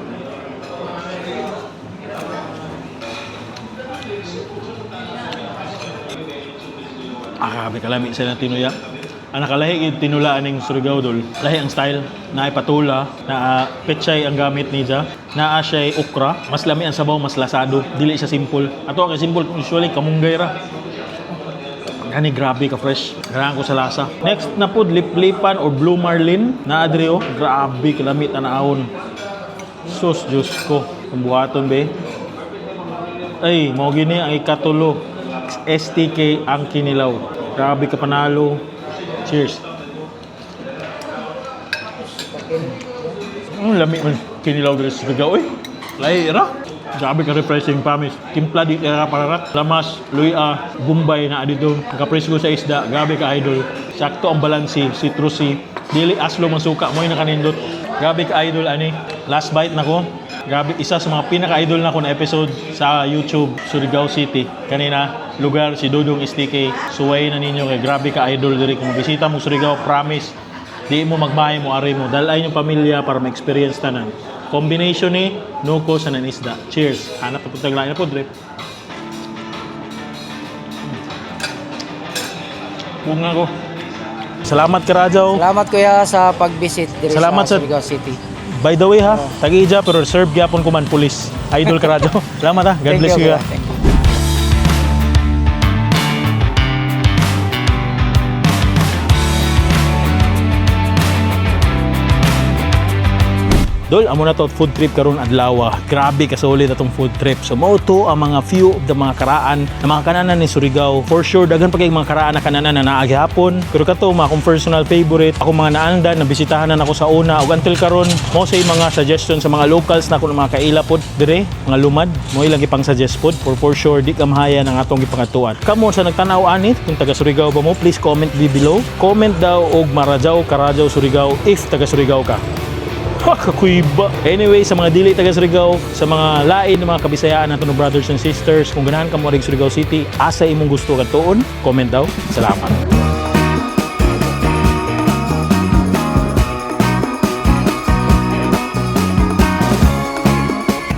Ah, grabe kalami sa ilang tinuya. Ang nakalahi yung tinula aning Surigao dol. Lahi ang style, naay patula, naa pechay ang gamit niya, naa siya'y okra. Mas lami ang sabaw, mas lasado. Dili siya simple. Ato kay simple usually kamunggay ra. Gani grabe ka fresh. Ganahan ko sa lasa. Next na pod liplipan or blue marlin na adrio. Grabe kalami tanahon. Sus Diyos ko. Kung buhaton be. Ay, mao gini ang ikatulo. STK ang kinilaw. Grabe ka panalo. Cheers. Ang lami man kinilaw diri sa Surigao oy. Lahi ra. Grabe ka refreshing promise. Timpla di ka pararat. Lamas, luya, Bombay na dito. Nakapresko sa isda. Grabe ka idol. Sakto ang balansi, citrusy. Dili aslo masuka mo nakanindot. Grabe ka idol ani. Last bite na ko. Grabe, isa sa mga pinaka-idol na ko na episode sa YouTube, Surigao City. Kanina, lugar si Dodong STK. Suway na ninyo kay grabe ka idol diri. Kung bisita mo Surigao, promise, di mo magmahay mo ari mo. Dalay yung pamilya para ma-experience tanan. Combination ni nuko sa nanisda. Cheers. Hanap na puntag lain na po, Drip. Huwag na ako. Salamat Karajaw. Salamat kuya sa pag-visit diri Salamat sa sa- Surigao City. By the way ha, tag-ija pero serve gyapon ko man pulis. Idol Karajaw. Salamat ha. God Thank bless you, you. kuya. Ha. Thank you. Dol, amo na to food trip karon adlaw. Grabe kasolid atong food trip. So mao to ang mga few of the mga karaan na mga kananan ni Surigao. For sure daghan pa kay mga karaan na kananan na naa gihapon. Pero kato mga akong personal favorite, ako mga naandan na bisitahan na nako sa una ug until karon mo say mga suggestion sa mga locals na ako ng mga kaila pod dire, mga lumad, mo ilang ipang suggest pod for sure di ka mahaya ng atong gipangatuan. Kamo sa nagtan-aw ani kung taga Surigao ba mo, please comment below. Comment daw og Marajaw, Karajaw, Surigao if taga Surigao ka. Ha, kakuyba. Anyway, sa mga dili taga Surigao, sa mga lain ng mga kabisayaan nato ng brothers and sisters, kung ganahan ka mo ring Surigao City, asa imong gusto katuon, comment daw. Salamat.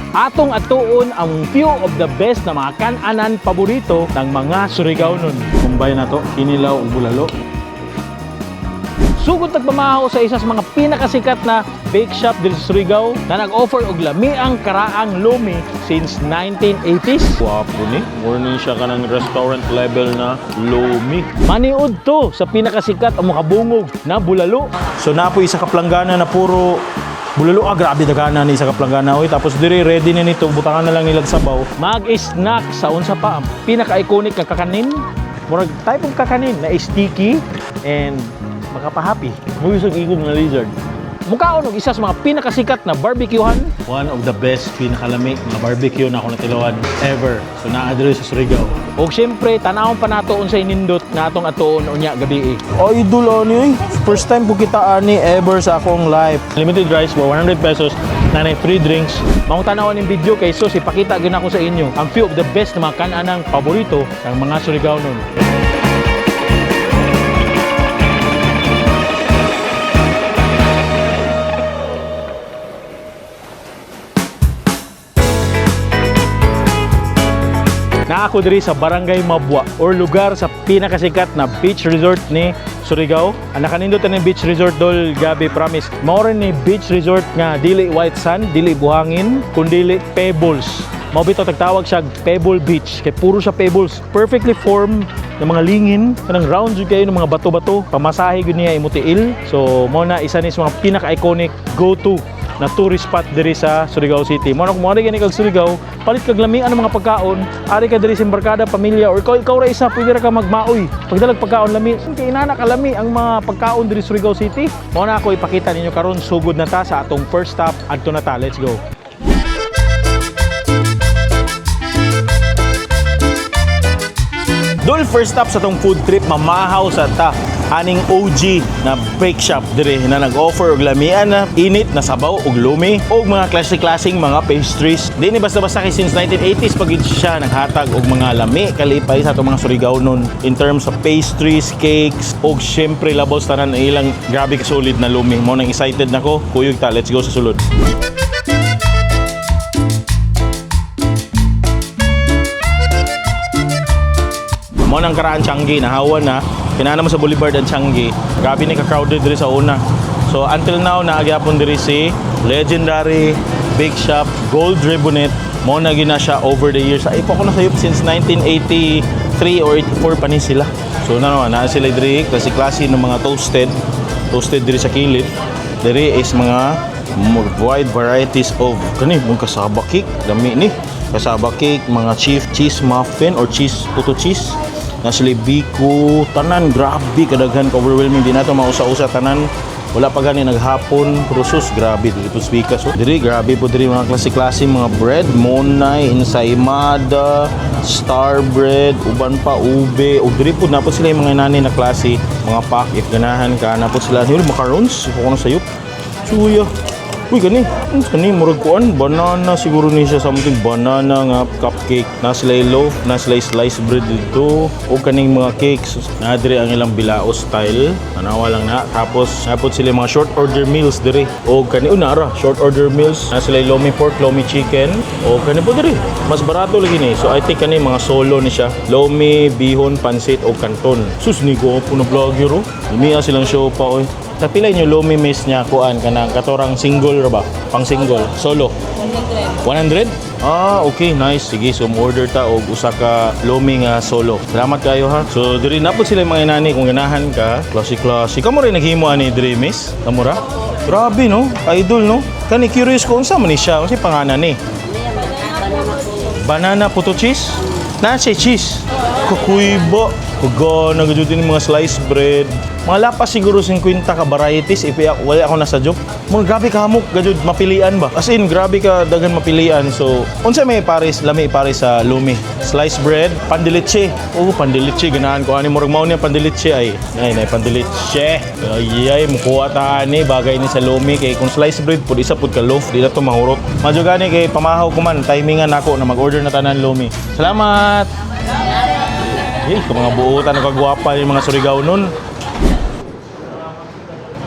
Atong atuon ang few of the best na mga kananan paborito ng mga Surigao nun. Kumbay na to, kinilaw ug bulalo. Sugod nagpamahaw sa isa sa mga pinakasikat na bake shop diri sa Surigao na nag-offer og lamiang karaang lumi since 1980s. Wapo ni. Warning siya ka ng restaurant level na lumi. Maniud to sa pinakasikat o makabungog na bulalo. So napoy isa ka planggana na puro bulalo. Ah, grabe dagana ni isa ka planggana oy. Tapos diri ready na nito, butangan na lang nilag sabaw. Mag-snack sa unsa pa ang pinaka-iconic nga kakanin. Murag type of kakanin na sticky and makapahappy. Muyusog igong na lizard. Mukhaon og isa sa mga pinakasikat na barbecuehan. One of the best pinakalami mga barbecue na ako natilawan ever. So naa diri sa Surigao. Og syempre tanawon pa nato unsay nindot nga atong atuon unya gabi. Idol ani oy. First time po kita ani ever sa akong life. Limited rice for 100 pesos na free drinks. Maong tan-awon ning video kay sus ipakita gyud nako sa inyo ang few of the best na mga kananang paborito ng mga Surigao nun. Na ako diri sa Barangay Mabua or lugar sa pinakasikat na beach resort ni Surigao. Ang nakanindot ni beach resort dol gabi promise. Mao rin ni beach resort nga dili white sand, dili buhangin, kundili pebbles. Mao bitaw tagtawag siya Pebble Beach kay puro siya pebbles. Perfectly formed ng mga lingin, kanang round jud kayo ng mga bato-bato. Pamasahe gyud niya imo tiil. So mao na isa ni sa mga pinaka-iconic go-to na tourist spot diri sa Surigao City. Mo kung moari gani kag Surigao, palit kag lamian ang mga pagkaon, ari ka diri sa embarkada, pamilya or ikaw ra isa pwede ra ka magmaoy. Pagdalag pagkaon lami, kay inana ka lami ang mga pagkaon diri sa Surigao City. Mo na ako ipakita ninyo karon sugod na ta sa atong first stop adto na ta. Let's go. Dol, first stop sa tong food trip, mamahaw sa ta aning OG na bake shop dire na nag-offer og lamian na init na sabaw og lumi og mga klase-klaseng mga pastries. Di ni basta-basta kay since 1980s pag gid siya naghatag og mga lami kalipay sa atong mga Surigao nun in terms of pastries, cakes og syempre labos tanan ang ilang grabe ka solid na lumi. Mo nang excited nako. Kuyog ta, let's go sa sulod. Mo nang karaan Changi, nahawa na. Kinana mo sa Boulevard ang Changi. Grabe ni ka-crowded diri sa una. So until now naagyapon diri si legendary bake shop Gold Ribbonet. Mo na gina siya over the years. Ay pa ko na sayop since 1983 or 84 pa ni sila. So na naman, naa sila diri klase-klase ng mga toasted. Toasted diri sa kilid. Diri is mga more wide varieties of kani mong kasaba cake dami ni kasaba cake mga cheese cheese muffin or cheese puto cheese na sila biko tanan grabe kadaghan ka overwhelming di nato mausa-usa tanan wala pa gani naghapon pero sus grabe dili po speaker so diri grabe po diri mga klase-klase mga bread monay ensaymada star bread uban pa ube ug diri po napod sila yung mga nani na klase mga pack if ganahan ka napod sila hul macarons ko na sayop. Chuya. Uy, kani. Kani murag kuan banana siguro ni siya, something banana nga cupcake. Na sila loaf, na sila slice bread dito. O kaning mga cakes. Na diri ang ilang bilao style. Tanawa lang na. Tapos napod sila mga short order meals diri. O kani una ra, short order meals. Na sila lomi pork, lomi chicken. O kani po diri. Mas barato lagi ni. So I think kani mga solo ni siya. Lomi, bihon, pansit o kanton. Sus ni ko po na vlogger oh. Lumiya silang show pa oy. Tapila inyo lomi miss niya kuan kanang katorang single ra ba? Pang single, solo. 100? 100? Ah, okay, nice. Sige, so order ta og usa ka lomi nga solo. Salamat kayo ha. So diri na po sila yung mga inani kung ganahan ka. Klase klase. Kamo rin naghimo ani diri miss? Kamo ra? Grabe no, idol no. Kani curious ko unsa man ni siya, unsa pangalan ni? Banana puto cheese? Nasa cheese. Kakuyba. Kagana gud din mga sliced bread. Mga lapas siguro 50 ka varieties if wala ako nasa joke. Mga grabe ka hamok gajud mapilian ba. As in grabe ka daghan mapilian. So unsa may pares lami pares sa lumi? Sliced bread, pandilitse. Oh, pandilitse ganahan ko ani murag mao niya pandilitse ay. Nay nay pandilitse. Ay ay mukuha ta ani bagay ni sa lumi kay kung sliced bread pud isa pud ka loaf di na to mahurot. Madyo gani kay pamahaw ko man timingan nako na mag-order na tanan lumi. Salamat. Eh, kung mga buutan ng kagwapa yung mga Surigao nun.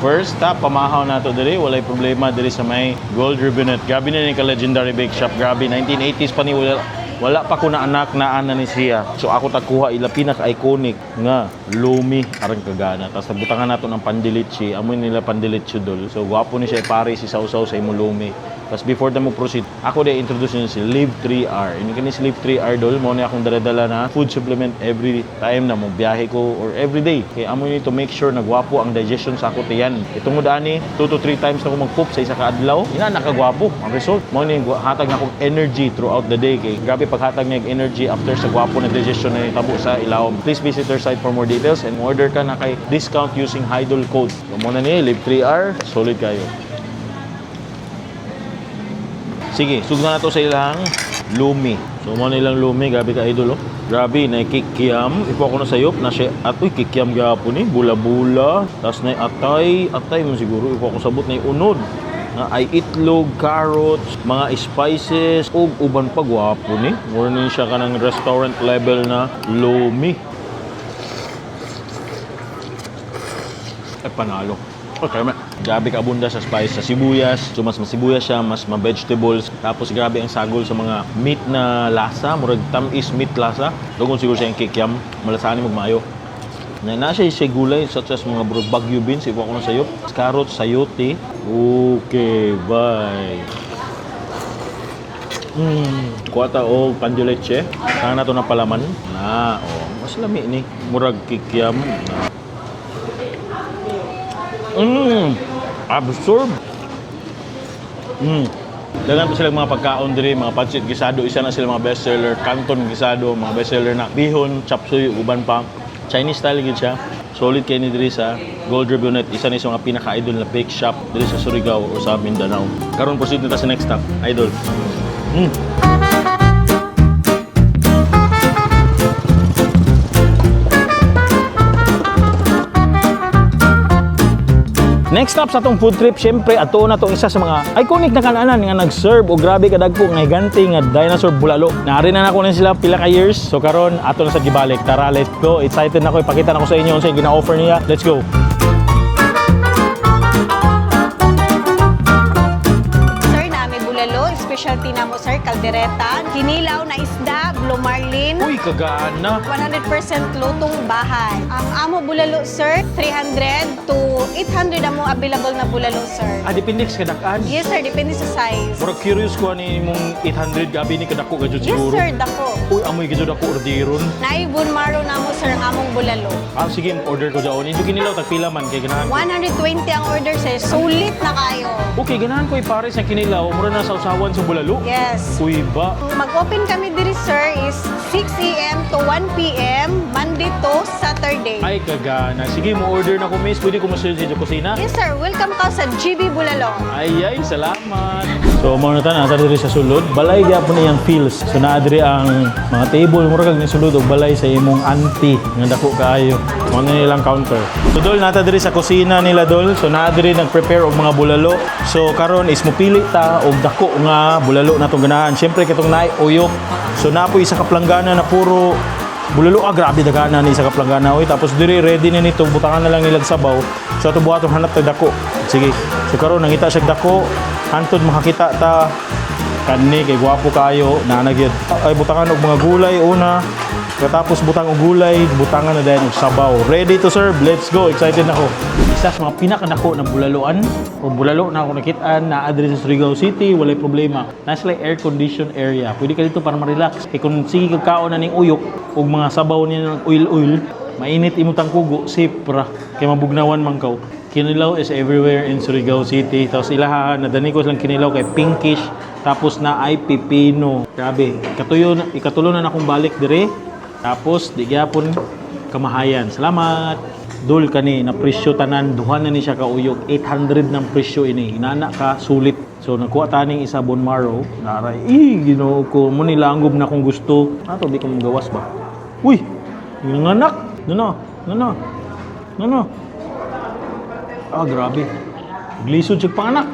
First stop, pamahaw na to diri. Walay problema diri sa may Gold Ribbonet. Grabe na ni ka legendary bake shop. Grabe, 1980s pa ni wala, wala pa ko na anak na ana ni siya. So ako tagkuha ila pinaka-iconic nga lumi aron kagana. Tapos nabutangan nato ng pandilitsi. Amoy nila pandilitsi dol. So gwapo ni siya ipare si sausaw sa imo lumi. Tapos before ta mo proceed, ako de introduce niyo si Live 3R. Ini kani si Live 3R dol, mo ni akong dala-dala na food supplement every time na mo biyahe ko or every day. Kay amo ni to make sure na gwapo ang digestion sa ako tiyan. Itungod ani, 2 to 3 times na ko mag-poop sa isa ka adlaw, ina nakagwapo ang result. Mo ni hatag na akong energy throughout the day kay grabe paghatag niya og energy after sa gwapo na digestion na nitabo sa ilawom. Please visit their site for more details and order ka na kay discount using Hydol code. So mo na ni Live 3R, solid kayo. Sige, sugdan na to sa ilang lumi. So, mo na ilang lumi. Grabe ka, idol, oh. Grabe, na kikiam. Ipo ako na sayop. Na siya, at, uy, kikiam gapon ni. Bula-bula. Tapos na atay. Atay mo siguro. Ipo ako sabot na unod. Na ay itlog, carrots, mga spices, ug uban pa gwapo ni. Mura ni siya kanang restaurant level na lumi. Ay, panalo. Okay, man. Grabe ka abunda sa spice, sa sibuyas. So, mas masibuyas siya, mas ma-vegetables. Tapos, grabe ang sagol sa mga meat na lasa. Murag tamis meat lasa. Dugon siguro siya yung kikiam. Malasahan ni magmayo. Na na siya gulay such as mga bro, bagyo beans, iwa ko na sayop. Carrots, sayote. Okay, bye. Kuwata o pandileche. Sana to na palaman. Na, oh, mas lami ni. Murag kikiam. Na. Absorb. Daghan pa silang mga pagkaon diri, mga pancit gisado, isa na sila mga bestseller, canton gisado, mga bestseller na bihon, chop suey, uban pa. Chinese style gyud siya. Solid kay ni diri sa Gold Ribbonet, isa ni sa mga pinaka-idol na bake shop diri sa Surigao or sa Mindanao. Karon proceed na ta sa next stop, idol. Next stop sa atong food trip, syempre ato na tong isa sa mga iconic na kananan nga nag-serve og grabe kadagko nga higante nga dinosaur bulalo. Naari na nako na sila pila ka years. So karon ato na sa gibalik. Tara, let's go. Excited na ko ipakita na ko sa inyo unsay gina-offer niya. Let's go. Sir, nami bulalo, specialty namo sir, kaldereta, kinilaw na isda, blue marlin, Uy, kagana. 100% lutong bahay. Ang amo bulalo sir, 300 to 800 amo available na bulalo sir. Ah, depende sa kadakan. Yes sir, depende sa size. Murag curious ko ani imong 800 gabi ni kadako ka jud Yes siguro. sir, dako. Uy, amoy ka jud ako orderon. Naay bone marrow namo sir ang among bulalo. Ah, sige, order ko jaon. Hindi kinilaw tag pila man kay ganahan. ko. 120 ang order sir, sulit na kayo. Okay, ganahan ko ipares ang kinilaw. Mura na sa usawan sa bulalo. Yes. Uy ba? Mag-open kami diri sir is 6 a.m. to 1 p.m. Monday to Saturday. Ay, kagana. Sige, mo order na ko, miss. Pwede ko masunod sa kusina? Yes sir, welcome ka sa GB Bulalo. Ay, ay, salamat. So, mao na ta, nasa diri sa sulod. Balay gyapon iyang feels. So, naa diri ang mga table. Mura kag ni sulod og balay sa imong auntie nga dako kaayo. Mao na nilang counter. So dol, nata diri sa kusina nila dol. So naa diri nag-prepare og mga bulalo. So karon is mupili ta og dako nga bulalo na tong ganahan. Syempre katong naay uyok. So napoy isa ka planggana na puro bulalo. Ah, grabe dagana ni isa ka planggana oy. Tapos diri ready na nito, butangan na lang nilang sabaw. So ato buhaton hanap ta dako. Sige. So karon nangita siya dako, hantod makakita ta kani kay gwapo kayo naa na gyud. Ay, butangan og mga gulay una. Katapos butang og gulay, butangan na dayon og sabaw. Ready to serve. Let's go. Excited na ko. Isa sa mga pinakanako na bulaloan o bulalo na ako nakitaan na adre sa Surigao City, walay problema. Naa sila air condition area. Pwede ka dito para ma-relax. Kay kung sige kag kaon na ning uyok og mga sabaw niya ng oil oil, mainit imong tangkugo, safe ra kay mabugnawan man kaw. Kinilaw is everywhere in Surigao City. Tapos ilaha, nadani ko silang kinilaw kay pinkish. Tapos na ay pipino. Grabe. Katuyo, ikatulo na akong balik dire. Tapos, di gyapon kamahayan. Salamat! Dul kani na presyo tanan duha na ni siya kauyok 800 ng presyo ini inana ka sulit. So nagkuha taning isa bone marrow naray eh Ginoo ko mo ni langgob na kung gusto ato di ko gawas ba. Uy, nanganak no no no no no no. Ah, grabe. Glisod siya panganak.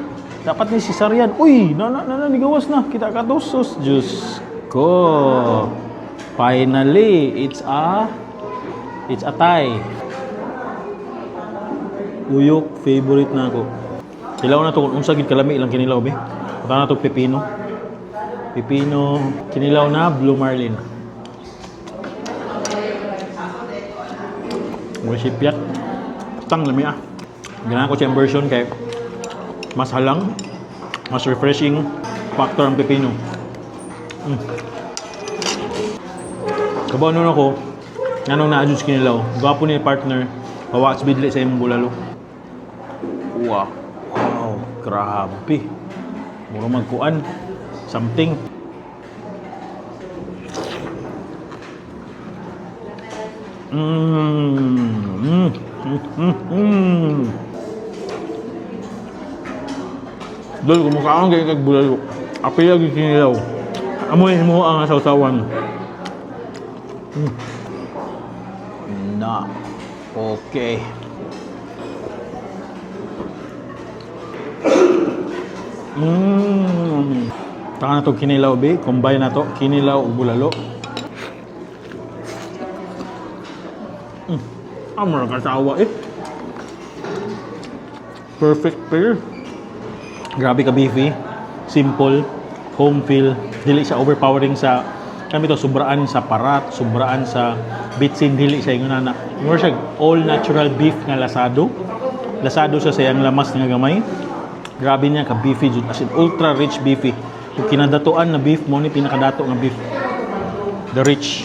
Dapat ni cesarean. Uy, na na na, na nigawas na. Kita ka to. Sus, Diyos ko. Finally, it's a tie. Uyok, favorite na ako. Hilaw na to kung unsa gid kalami ilang kinilaw be. Punta na to pipino. Pipino, kinilaw na blue marlin. Mo sipyat. Tang lami ah. Ganahan ko siyang version kay mas halang, mas refreshing factor ang pipino. Kabaw nun ako, anong na-adjust kinilaw. Gwapo ni partner, pawats bidli sa imong bulalo. Wow. Wow, grabe. Mura magkuan. Something. Dol, kumukhaan kayo kag bulalo. Apil lagi kinilaw. Amoy mo ang sausawan. Na. Okay. Taka na to kinilaw be. Combine na to. Kinilaw ug bulalo. Amor kasawa eh. Perfect pair. Grabe ka beefy. Simple. Home feel. Dili siya overpowering sa kami to sobraan sa parat, sobraan sa bitsin dili siya ingon ana. More siya all natural beef nga lasado. Lasado siya sa iyang lamas nga gamay. Grabe niya ka beefy jud, as in ultra rich beefy. Kung kinadatuan na beef mo ni pinakadato nga beef. The rich.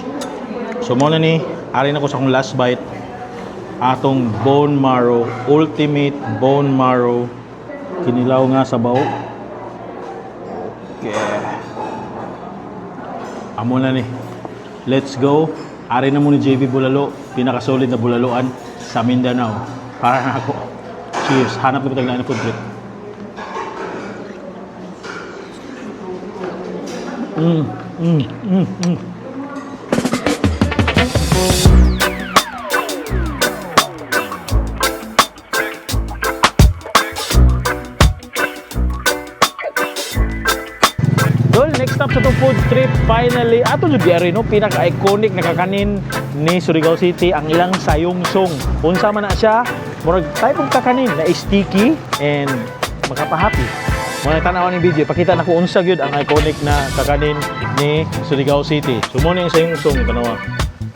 So mo na ni ari na ko sa akong last bite atong bone marrow, ultimate bone marrow kinilaw nga sabaw. Okay. Amo na ni. Let's go. Ari na mo ni JV Bulalo, pinaka-solid na bulaloan sa Mindanao. Para na ako. Cheers. Hanap na ba taglaan na food trip? Dol, next stop sa itong food trip, finally, ato jud diari no, pinaka-iconic na kakanin ni Surigao City, ang ilang sayungsong. Unsa man na siya, murag type of kakanin na sticky and makapahappy. Mga tanaw ni video, pakita na ko unsa gyud ang iconic na kakanin ni Surigao City. So mo ni ang sayungsong tanawa.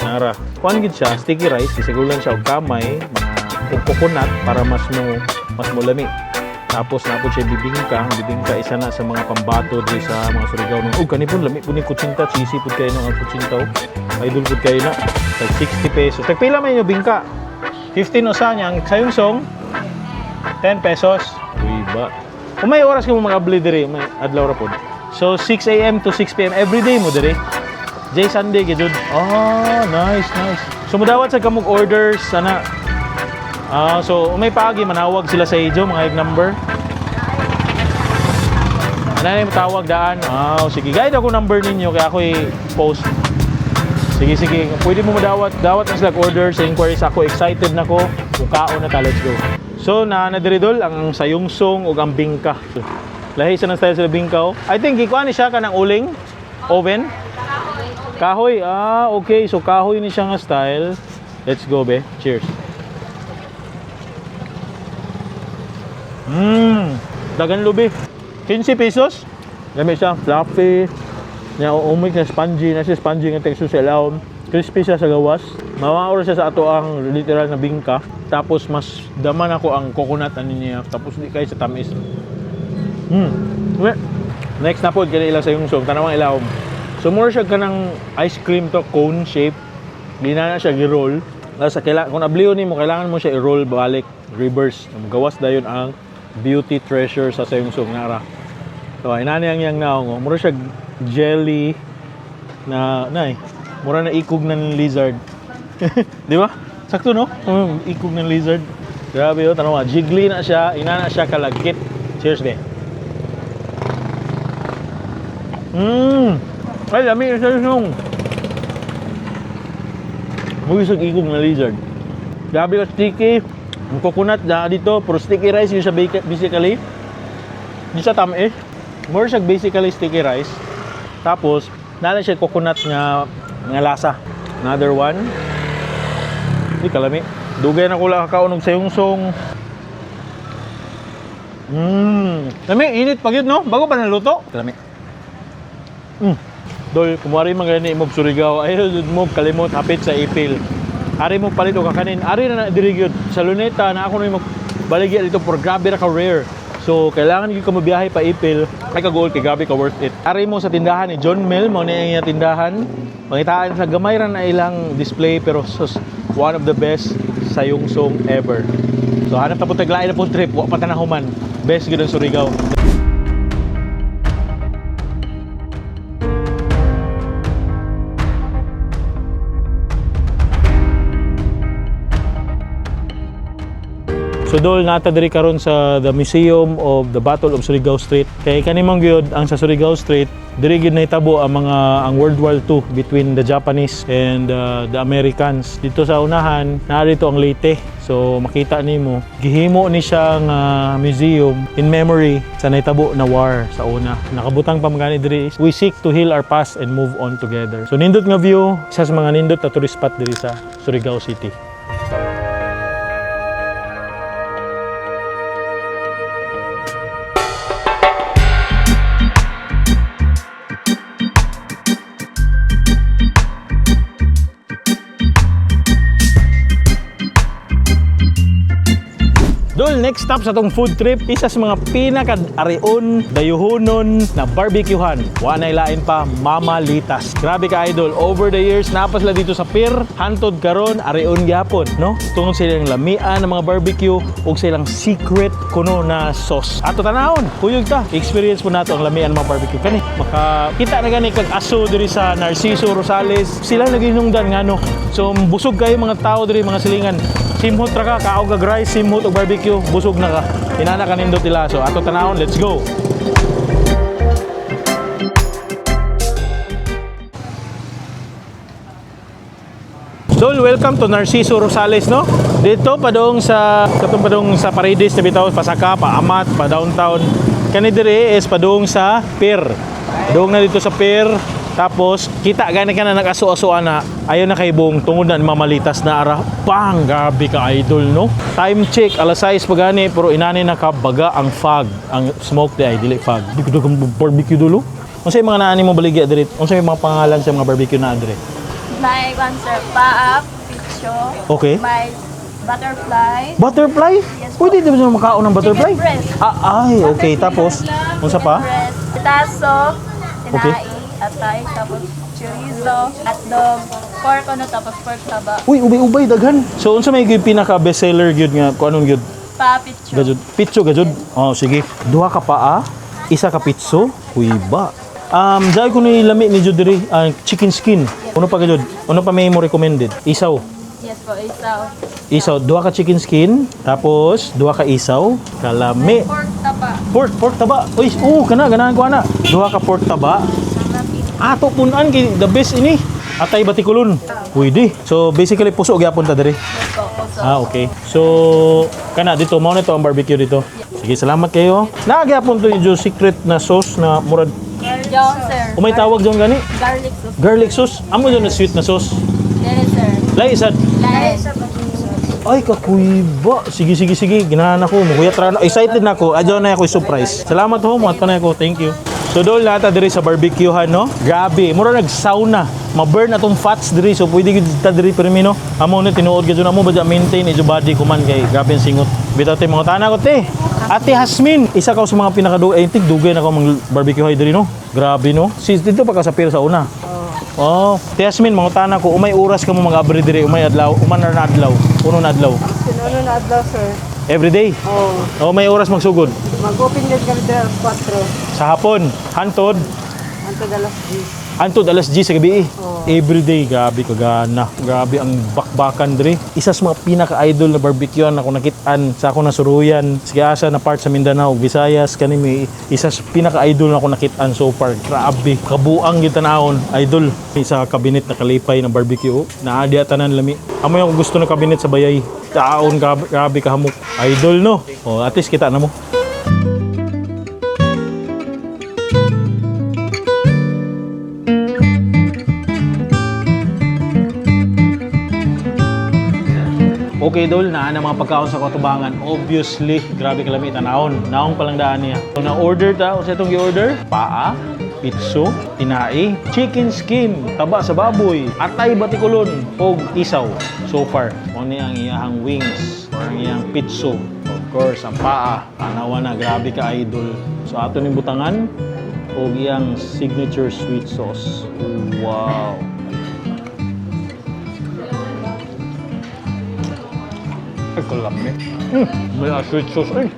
Nara. Kuan gid siya, sticky rice, gisigulan siya og kamay, mga coconut para mas mo lami. Tapos na po siya bibingka. Ang bibingka isa na sa mga pambato diri sa mga Surigao. Nung, oh, kanipon, lami po ni kutsinta. Cheesy po kayo nung ang kutsinta. Oh. Idol po kayo na. Tag 60 pesos. Tag pila man yung bingka? 15 usa niya. Ang sayong 10 pesos. Uy ba? Kung may oras ka mo mag-abli diri, may adlaw ra pod. So 6 a.m. to 6 p.m. every day mo diri. Jay Sunday gyud. Oh, nice, nice. So mudawat sa kamog orders sana. Ah, so may paagi manawag sila sa inyo mga egg number. Ano yung tawag daan? Ah, sige. Guide ako number ninyo kaya ako i-post. Sige, sige. Kung pwede mo madawat, dawat na sila order sa inquiries ako. Excited na ko. Mukaon na ta, let's go. So, na na diri dol ang sayungsong ug ang bingka. Lahi sa nang style sila bingka. Oh. I think gikuan ni siya kanang uling oven. Kahoy. Ah, okay. So kahoy ni siya nga style. Let's go, be. Cheers. Dagan lubi. 15 pesos. Dami siya, fluffy. Nya umik na spongy, na siya spongy nga texture sa ilawom. Crispy siya sa gawas. Mawaor siya sa ato ang literal na bingka. Tapos mas daman ako ang coconut ani niya. Tapos di kay sa tamis. We. Next na pod kani ila sa yung song tanawang ilawom. So more siya kanang ice cream to cone shape. Di na na siya gi-roll. Nasa kaila kung abliyo nimo kailangan mo siya i-roll balik reverse. Gawas dayon ang beauty treasure sa sayungsong nara. So inani ang iyang naong. Oh. Mura siya jelly na nay. Mura na ikog ng lizard. Di ba? Sakto no? Ikog ng lizard. Grabe oh, tanawa. Jiggly na siya, inana siya kalagkit. Cheers be. Ay, lami yung sayungsong. Mugisog ikog na lizard. Grabe ka sticky. Ang coconut na dito, pero sticky rice yun siya basically. Di siya tamis. More siya basically sticky rice. Tapos, nala siya coconut nga, nga lasa. Another one. Di kalami. Dugay na ko lang kakaon og sayungsong. Lami, init pag yun, no? Bago pa naluto. Kalami. Dol, kumuari man gani mo Surigao, ay mo kalimot hapit sa ipil. Ari mo palit og kakanin. Ari na na diri gyud sa Luneta na ako na baligya dito por grabe ra ka rare. So kailangan gyud ka mobiyahe pa ipil. Ay ka goal kay grabe ka worth it. Ari mo sa tindahan ni John Mill mo ni ang iyang tindahan. Pangitaan sa gamay ra na ilang display pero sus, one of the best sayungsong ever. So hanap na po taglain na pong trip, wa pa ta na human. Best gyud ang Surigao. So dol nata diri karon sa the Museum of the Battle of Surigao Strait. Kay kanimong gyud ang sa Surigao Strait diri gyud nahitabo ang mga ang World War II between the Japanese and the Americans. Dito sa unahan naa dito ang Leyte. So makita nimo gihimo ni siya nga museum in memory sa nahitabo na war sa una. Nakabutang pa man gani diri is, we seek to heal our past and move on together. So nindot nga view, isa sa mga nindot na tourist spot diri sa Surigao City. Dol, next stop sa tong food trip, isa sa mga pinaka-arion, dayuhonon na barbecuehan. Wa nay lain pa, Mama Litas. Grabe ka idol, over the years, napa sila dito sa pier, hantod karon, arion gyapon, no? Tungod silang lamian ng mga barbecue ug silang secret kuno na sauce. Ato tanawon, kuyog ta. Experience po nato ang lamian ng mga barbecue kani. Makakita na gani kag aso diri sa Narciso Rosales. Sila naginungdan ngano. So busog kayo mga tao diri mga silingan. Simhot ra ka, kaog kag rice, simhot og barbecue, busog na ka. Inana ka nindot ila. So ato tanawon, let's go. Dol, welcome to Narciso Rosales, no? Dito padung sa katong padung sa Paredes na bitaw pasaka, pa Amat, pa downtown. Kani dire is padung sa pier. Padung na dito sa pier. Tapos kita gani ka na nag-aso-aso ana. Ayo na kay buong tungod na ni Mamalitas na ara. Bang, grabe ka idol, no? Time check alas 6 pa gani pero inani na ka baga ang fog, ang smoke di ay dili fog. Di ko dugong barbecue dulo. Unsa yung mga naani mo baligya diri? Unsa yung mga pangalan sa mga barbecue na diri? May one sir, paap, picho, Okay. may butterfly, Butterfly? Yes po. Pwede di ba siya makaon ng butterfly? Chicken breast. Ah, ay, okay. Tapos, unsa pa? breast, pitaso, Okay. tinai, atay, tapos chorizo, hotdog, pork ano, tapos pork taba, Uy, ubay-ubay, daghan. So, unsa may gyud pinaka bestseller gyud nga kung anong gyud? pa, picho. Gajud. Pitso gajud. Oh, sige. Duha ka paa, isa ka pitso. Uy ba. Dahil ko ni lami ni jud diri, ah, chicken skin. Uno pa gajud. Uno pa may mo recommended. Isaw. Yes po, isaw. Isaw, duha ka chicken skin, tapos duha ka isaw, kalami. Pork taba. Pork, pork taba. Uy, oo, kana ganahan ko ana. Duha ka pork taba. Ato punan kay the best ini. Atay batikulon. Pwede. So basically puso gyapon ta diri. Ah, okay. So kana dito mao na to ang barbecue dito. Sige, salamat kayo. Naa gyapon to yung secret na sauce na murag John, sir. umay tawag diyon gani? Garlic sauce. Garlic sauce. Amo diyon na sweet na sauce. There, sir. Lai sad. Lahi. Ay, kakuyba. Sige, sige, sige. Ginahan ako. Mukuyat ra na. Excited na ako. Adyo na ako surprise. Salamat ho. Muhat pa na ako. Thank you. So doon lahat diri sa barbecuehan, no? Grabe. Mura nag-sauna. Ma-burn atong fats diri. So pwede gid ta diri pirmi, no? Amo ni tinuod gyud na mo ba maintain medyo body ko man kay grabe ang singot. Bitaw te mga tana ko te. Ate Hasmin, isa ka sa mga pinakadugay. I think dugay na ko mang barbecue diri, no? Grabe, no? Sis dito pa ka sa pier sa una. Oh, Ate Hasmin, mangutana ko, umay oras ka mo mag-abri diri, umay adlaw, uman na adlaw, uno na adlaw. Sinuno na adlaw, sir. Every day. Oh, Oh, may oras magsugod. mag-open din kami dito alas 4 Sa hapon, hantod, hangtod alas 10. hantod alas 10 sa gabi. Every day, grabe kagana. Grabe ang bakbakan diri. Isa sa mga pinaka-idol na barbecue na ako nakitaan sa ako nasuruyan. Sige asa na part sa Mindanao, Visayas kani may isa sa pinaka-idol na ako nakitaan so far. Grabe, kabuang gyud tanawon, idol. Sa kabinet na kalipay ng barbecue, naa diya tanan lami. Amoy ako gusto ng kabinet sa bayay. Taon grabe, grabe kahamok. Idol no. Oh, at least kita na mo. Okay dol, naa na mga pagkaon sa katubangan. Obviously, grabe kalami tanawon. Naong palang daan niya. So na-order ta, unsa itong gi-order? Paa, pitso, tinai, chicken skin, taba sa baboy, atay batikulon, og isaw. So far, mo ni ang iyahang wings or ang iyang pitso. Of course, ang paa, tanawa na, grabe ka idol. So ato ning butangan og iyang signature sweet sauce. Wow. Ay, kalami. May sweet sauce ay.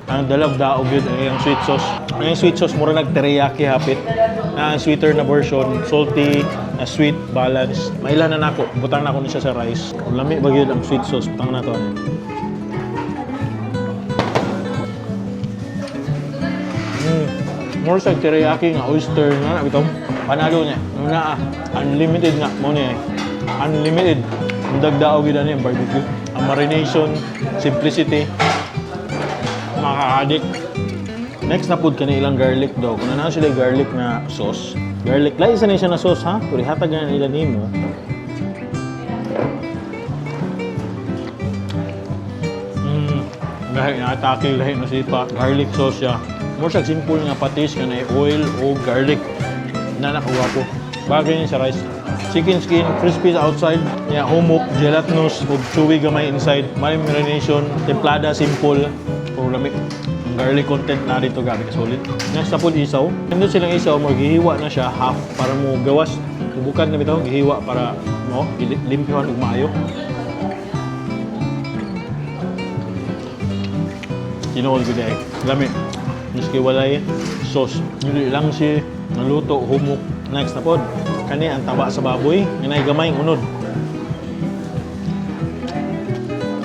Ang dalag daog yun ay ang sweet sauce. Ang sweet sauce mura nag teriyaki hapit. Na ang sweeter na version, salty, na sweet, balance. Maila na nako, butang nako ni siya sa rice. Kung lami ba yun ang sweet sauce, butang na to. More sa teriyaki nga oyster nga na bitaw. Panalo niya. Nung naa, unlimited nga mo niya. Eh. Unlimited. Ang dagdaog yun ano yung barbecue. Ang marination, simplicity, makaka-addict. Next na food kani ilang garlic daw. Kung ano sila garlic na sauce. Garlic, lahi sa na siya na sauce ha. Pero ihatag na nila nimo. Lahi na atake, lahi na sipa. Garlic sauce siya. More siya simple nga patis nga na oil o garlic na nakawapo. Bagay niya sa rice. Chicken skin, crispy sa outside, niya humok, gelatinous, ug chewy gamay inside. May marination, templada, simple, puro lami. Ang garlic content na dito, grabe ka solid. Next na po, isaw. Nandun silang isaw, mo gihiwa na siya half para mo gawas. Tubukan na bitaw, gihiwa para mo limpyohan ug maayo. Tinuod ko dahil. Lami. Miski walay sauce. Hindi lang si naluto, humok. Next na pod. Kani ang taba sa baboy. Nga gamay ang unod.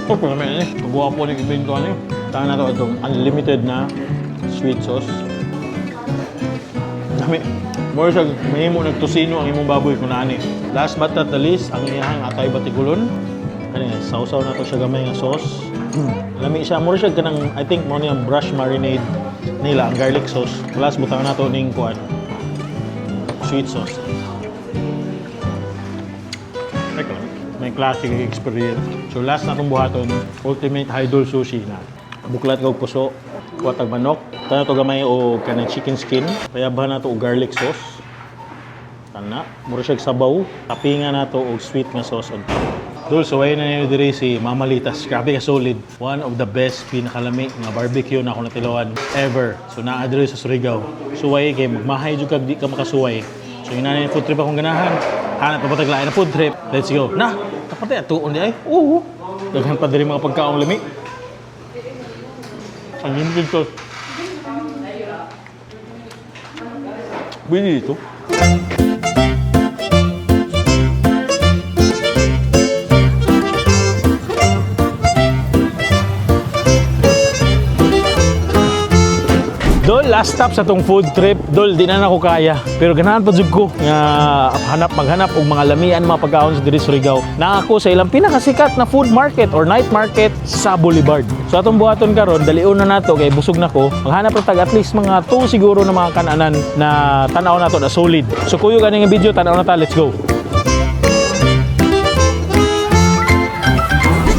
Oh, pero may eh. Kabuha po ng ibento ano eh. Tahan na to itong unlimited na sweet sauce. Dami. More sa mahimo nagtusino ang imong baboy kung naani. Last but not the least, ang iyahang atay batikulon. Kani, sausaw na to siya gamay nga sauce. Lami siya, more siya kanang I think mo ni ang brush marinade nila ang garlic sauce. Last butang na to ning kuan. Sweet sauce. Teka lang. May classic experience. So last na itong buhaton, ultimate idol sushi na. Buklat kog puso, kuwatag manok. Tana to gamay o kanang chicken skin. Payabahan na to og garlic sauce. Tana, mura siya sabaw. Tapingan na to og sweet nga sauce on top. Dul, so ayun na niyo diri si Mama Litas. Grabe ka solid. One of the best pinakalami nga barbecue na ako natilawan ever. So naa diri sa Surigao. Suway kay magmahay jud kag di ka makasuway. So yun na yung food trip akong ganahan. Hanap pa patag lain na food trip. Let's go. Na, kapatay atuon di ay. Oo. Daghan pa diri mga pagkaong lami. Unlimited sauce. Pwede dito. Dol, Last stop sa tong food trip. Dol, di na nako kaya. Pero ganahan pa jud ko nga hanap maghanap og mga lamian mga pagkaon sa diri Surigao. Na ako sa ilang pinakasikat na food market or night market sa Boulevard. So atong buhaton karon, dalion na nato kay busog na ko. Maghanap ra tag at least mga 2 siguro na mga kananan na tan-aw nato na solid. So kuyog ani nga video, tan-aw na ta, let's go.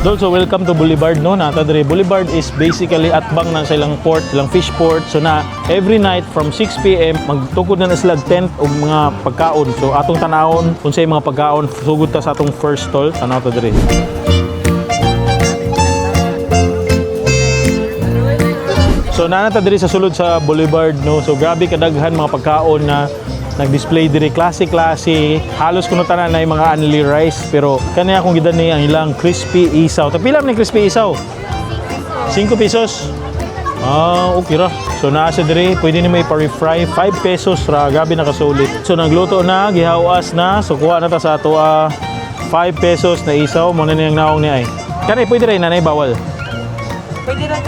Dol, so welcome to Boulevard, no? Nata diri. Boulevard is basically atbang na sa ilang port, ilang fish port. So na every night from 6 p.m. magtukod na na sila tent og mga pagkaon. So atong tanawon unsay mga pagkaon, sugod ta sa atong first stall, tanaw ta diri. So naa ta diri sa sulod sa Boulevard, no. So grabe kadaghan mga pagkaon na nag-display diri, klase-klase. Halos kuno tanan na yung mga only rice, pero kani akong gidani ang ilang crispy isaw. Tapila man ni crispy isaw? 5 pesos. Ah, okay ra. So naa siya diri, pwede ni may pa-refry 5 pesos ra, grabe nakasulit. So nagluto na, gihawas na, so kuha na ta sa ato 5 pesos na isaw mo na niyang naong ni ay. Kani pwede rin nanay, bawal. Pwede ra.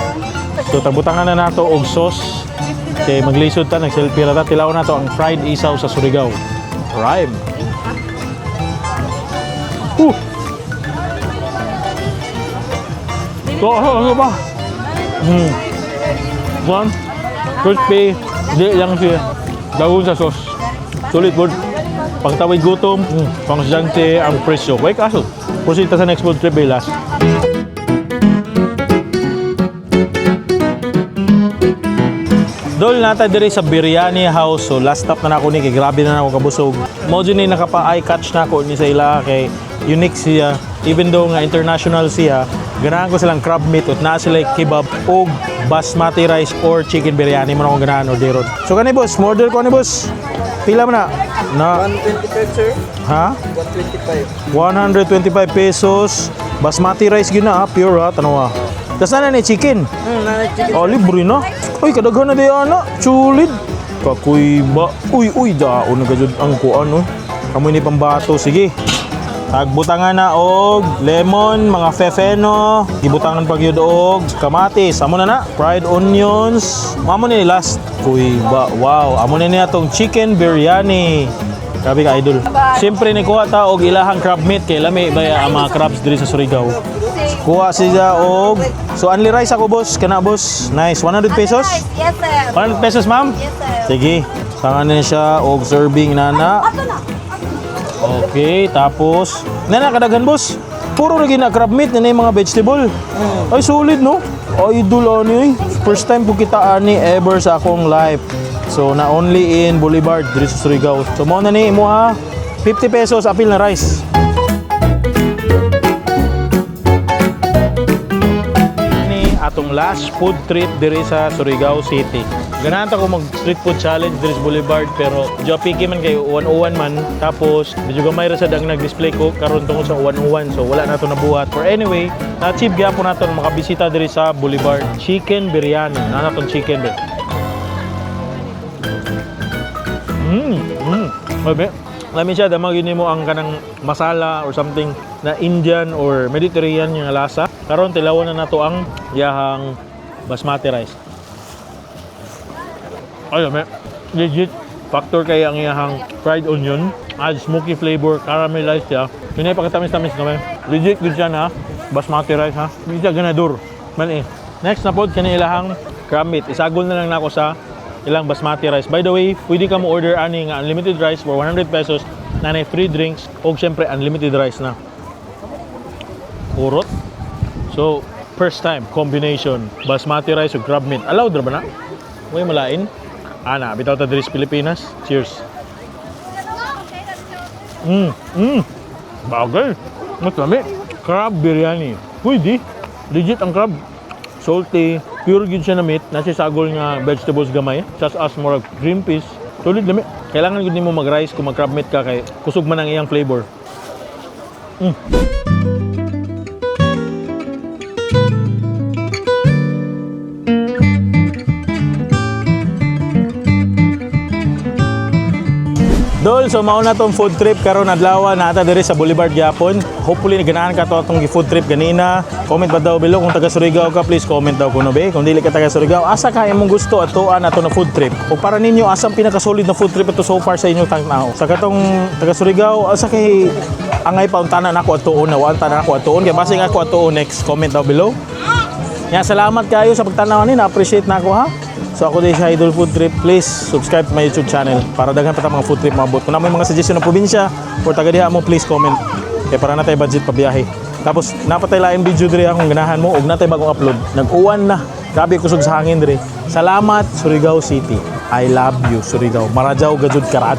So tabutangan na nato og sauce. Kay maglisod ta, nag-selfie ra ta, tilaw nato ang fried isaw sa Surigao. Rhyme. So, ano, ano ba? One, crispy, di lang siya. Dahon sa sauce. Sulit good. Pangtawid gutom, pang ang presyo. Wait, kaso. Proceed ta sa next food trip, eh, last. Dol nata diri sa Biryani House. So last stop na nako ni kay grabe na nako kabusog. Mao jud ni nakapa-eye catch nako ni sa ila kay unique siya. Even though nga international siya, ganahan ko silang crab meat at naa sila kebab og basmati rice or chicken biryani mo na akong ganahan orderon. So kani boss, mo-order ko ni boss. Pila man na? Na 125, sir. Ha? 125. 125 pesos. Basmati rice gyud na ha, pure ha, tanawa. Tas na ni chicken. Nanay chicken. Oh, libre na. Uy, kadaghan na di ana. Chulid. Kakuy ba? Uy, uy, daon na gajud ang kuan, oh. Kamoy ni pambato, sige. Tagbutangan na og lemon, mga fefeno, gibutangan pa gyud og kamatis. Amo na na, fried onions. Mamo ni last. Kuy ba? Wow, amo na niya tong chicken biryani. Grabe ka idol. Siyempre ni kuha ta og ilahang crab meat kay lami ba ang mga crabs diri sa Surigao. Kuha siya og, so only rice ako boss, kana boss. Nice, 100 pesos? Yes, sir. 100 pesos, ma'am? Yes, sir. Sige. Tangan na siya og serving nana. Okay, tapos nana kadaghan boss. Puro ra gina crab meat na yung mga vegetable. Ay solid no. Idol ani oy. First time ko kita ani ever sa akong life. So na only in Boulevard diri sa Surigao. So mao na ni imo ha. 50 pesos apil na rice. Ni atong last food trip diri sa Surigao City. Ganahan ta ko mag street food challenge diri sa Boulevard pero medyo picky man kayo uwan-uwan man, tapos medyo gamay ra sad ang nag-display ko karon tungod sa uwan-uwan, so wala na to nabuhat. For anyway, na-achieve gyapon nato nga makabisita diri sa Boulevard. Chicken biryani. Na natong chicken be. Mabe. Lami siya, damag yun mo ang kanang masala or something na Indian or Mediterranean yung lasa. Karon tilawan na nato ang yahang basmati rice. Ay, lami. Legit. Factor kay ang iyahang fried onion. Add smoky flavor, caramelized siya. Yun ay pagkatamis-tamis kami. Legit good siya na basmati rice ha. Hindi siya ganador. Man eh. Next na pod kani ilahang crab meat. Isagol na lang nako sa ilang basmati rice. By the way, pwede ka mo order ani nga unlimited rice for 100 pesos na nay free drinks o syempre unlimited rice na. Kurot. So, first time combination basmati rice ug crab meat. Allowed ra ba na? Way malain. Ana, bitaw ta diri sa Pilipinas. Cheers. Bagay. Mas lami. Crab biryani. Pwede. Legit ang crab. Salty. Pure gyud siya na meat. Nasa sagol nga vegetables gamay. Such as more green peas. Solid lami. Kailangan gyud nimo mag-rice kung mag-crab meat ka kay kusog man ang iyang flavor. Dol, so mao na tong food trip karon adlaw nata diri sa Boulevard gyapon. Hopefully ganahan ka to atong food trip ganina. Comment ba daw below kung taga Surigao ka, please comment daw kuno be. Kung dili ka taga Surigao, asa ka imong gusto atuan ato na food trip? O para ninyo asang pinaka-solid na food trip ato so far sa inyong tanaw? Sa katong taga Surigao, asa kay angay pa untanan ako atuon na wa tanan ako atuon kay basing ako atuon next, comment daw below. Ya, salamat kayo sa pagtanaw ni, na-appreciate na ako ha. So ako din sa Idol Food Trip, please subscribe to my YouTube channel para daghan pa ta mga food trip maabot. Kung naa may mga suggestion ng probinsya or taga diha mo, please comment. Kay para natay budget pa biyahe. Tapos napatay lain video diri akong ganahan mo ug natay bagong upload. Nag-uwan na. Grabe kusog sa hangin diri. Salamat, Surigao City. I love you, Surigao. Marajaw gajud karaja.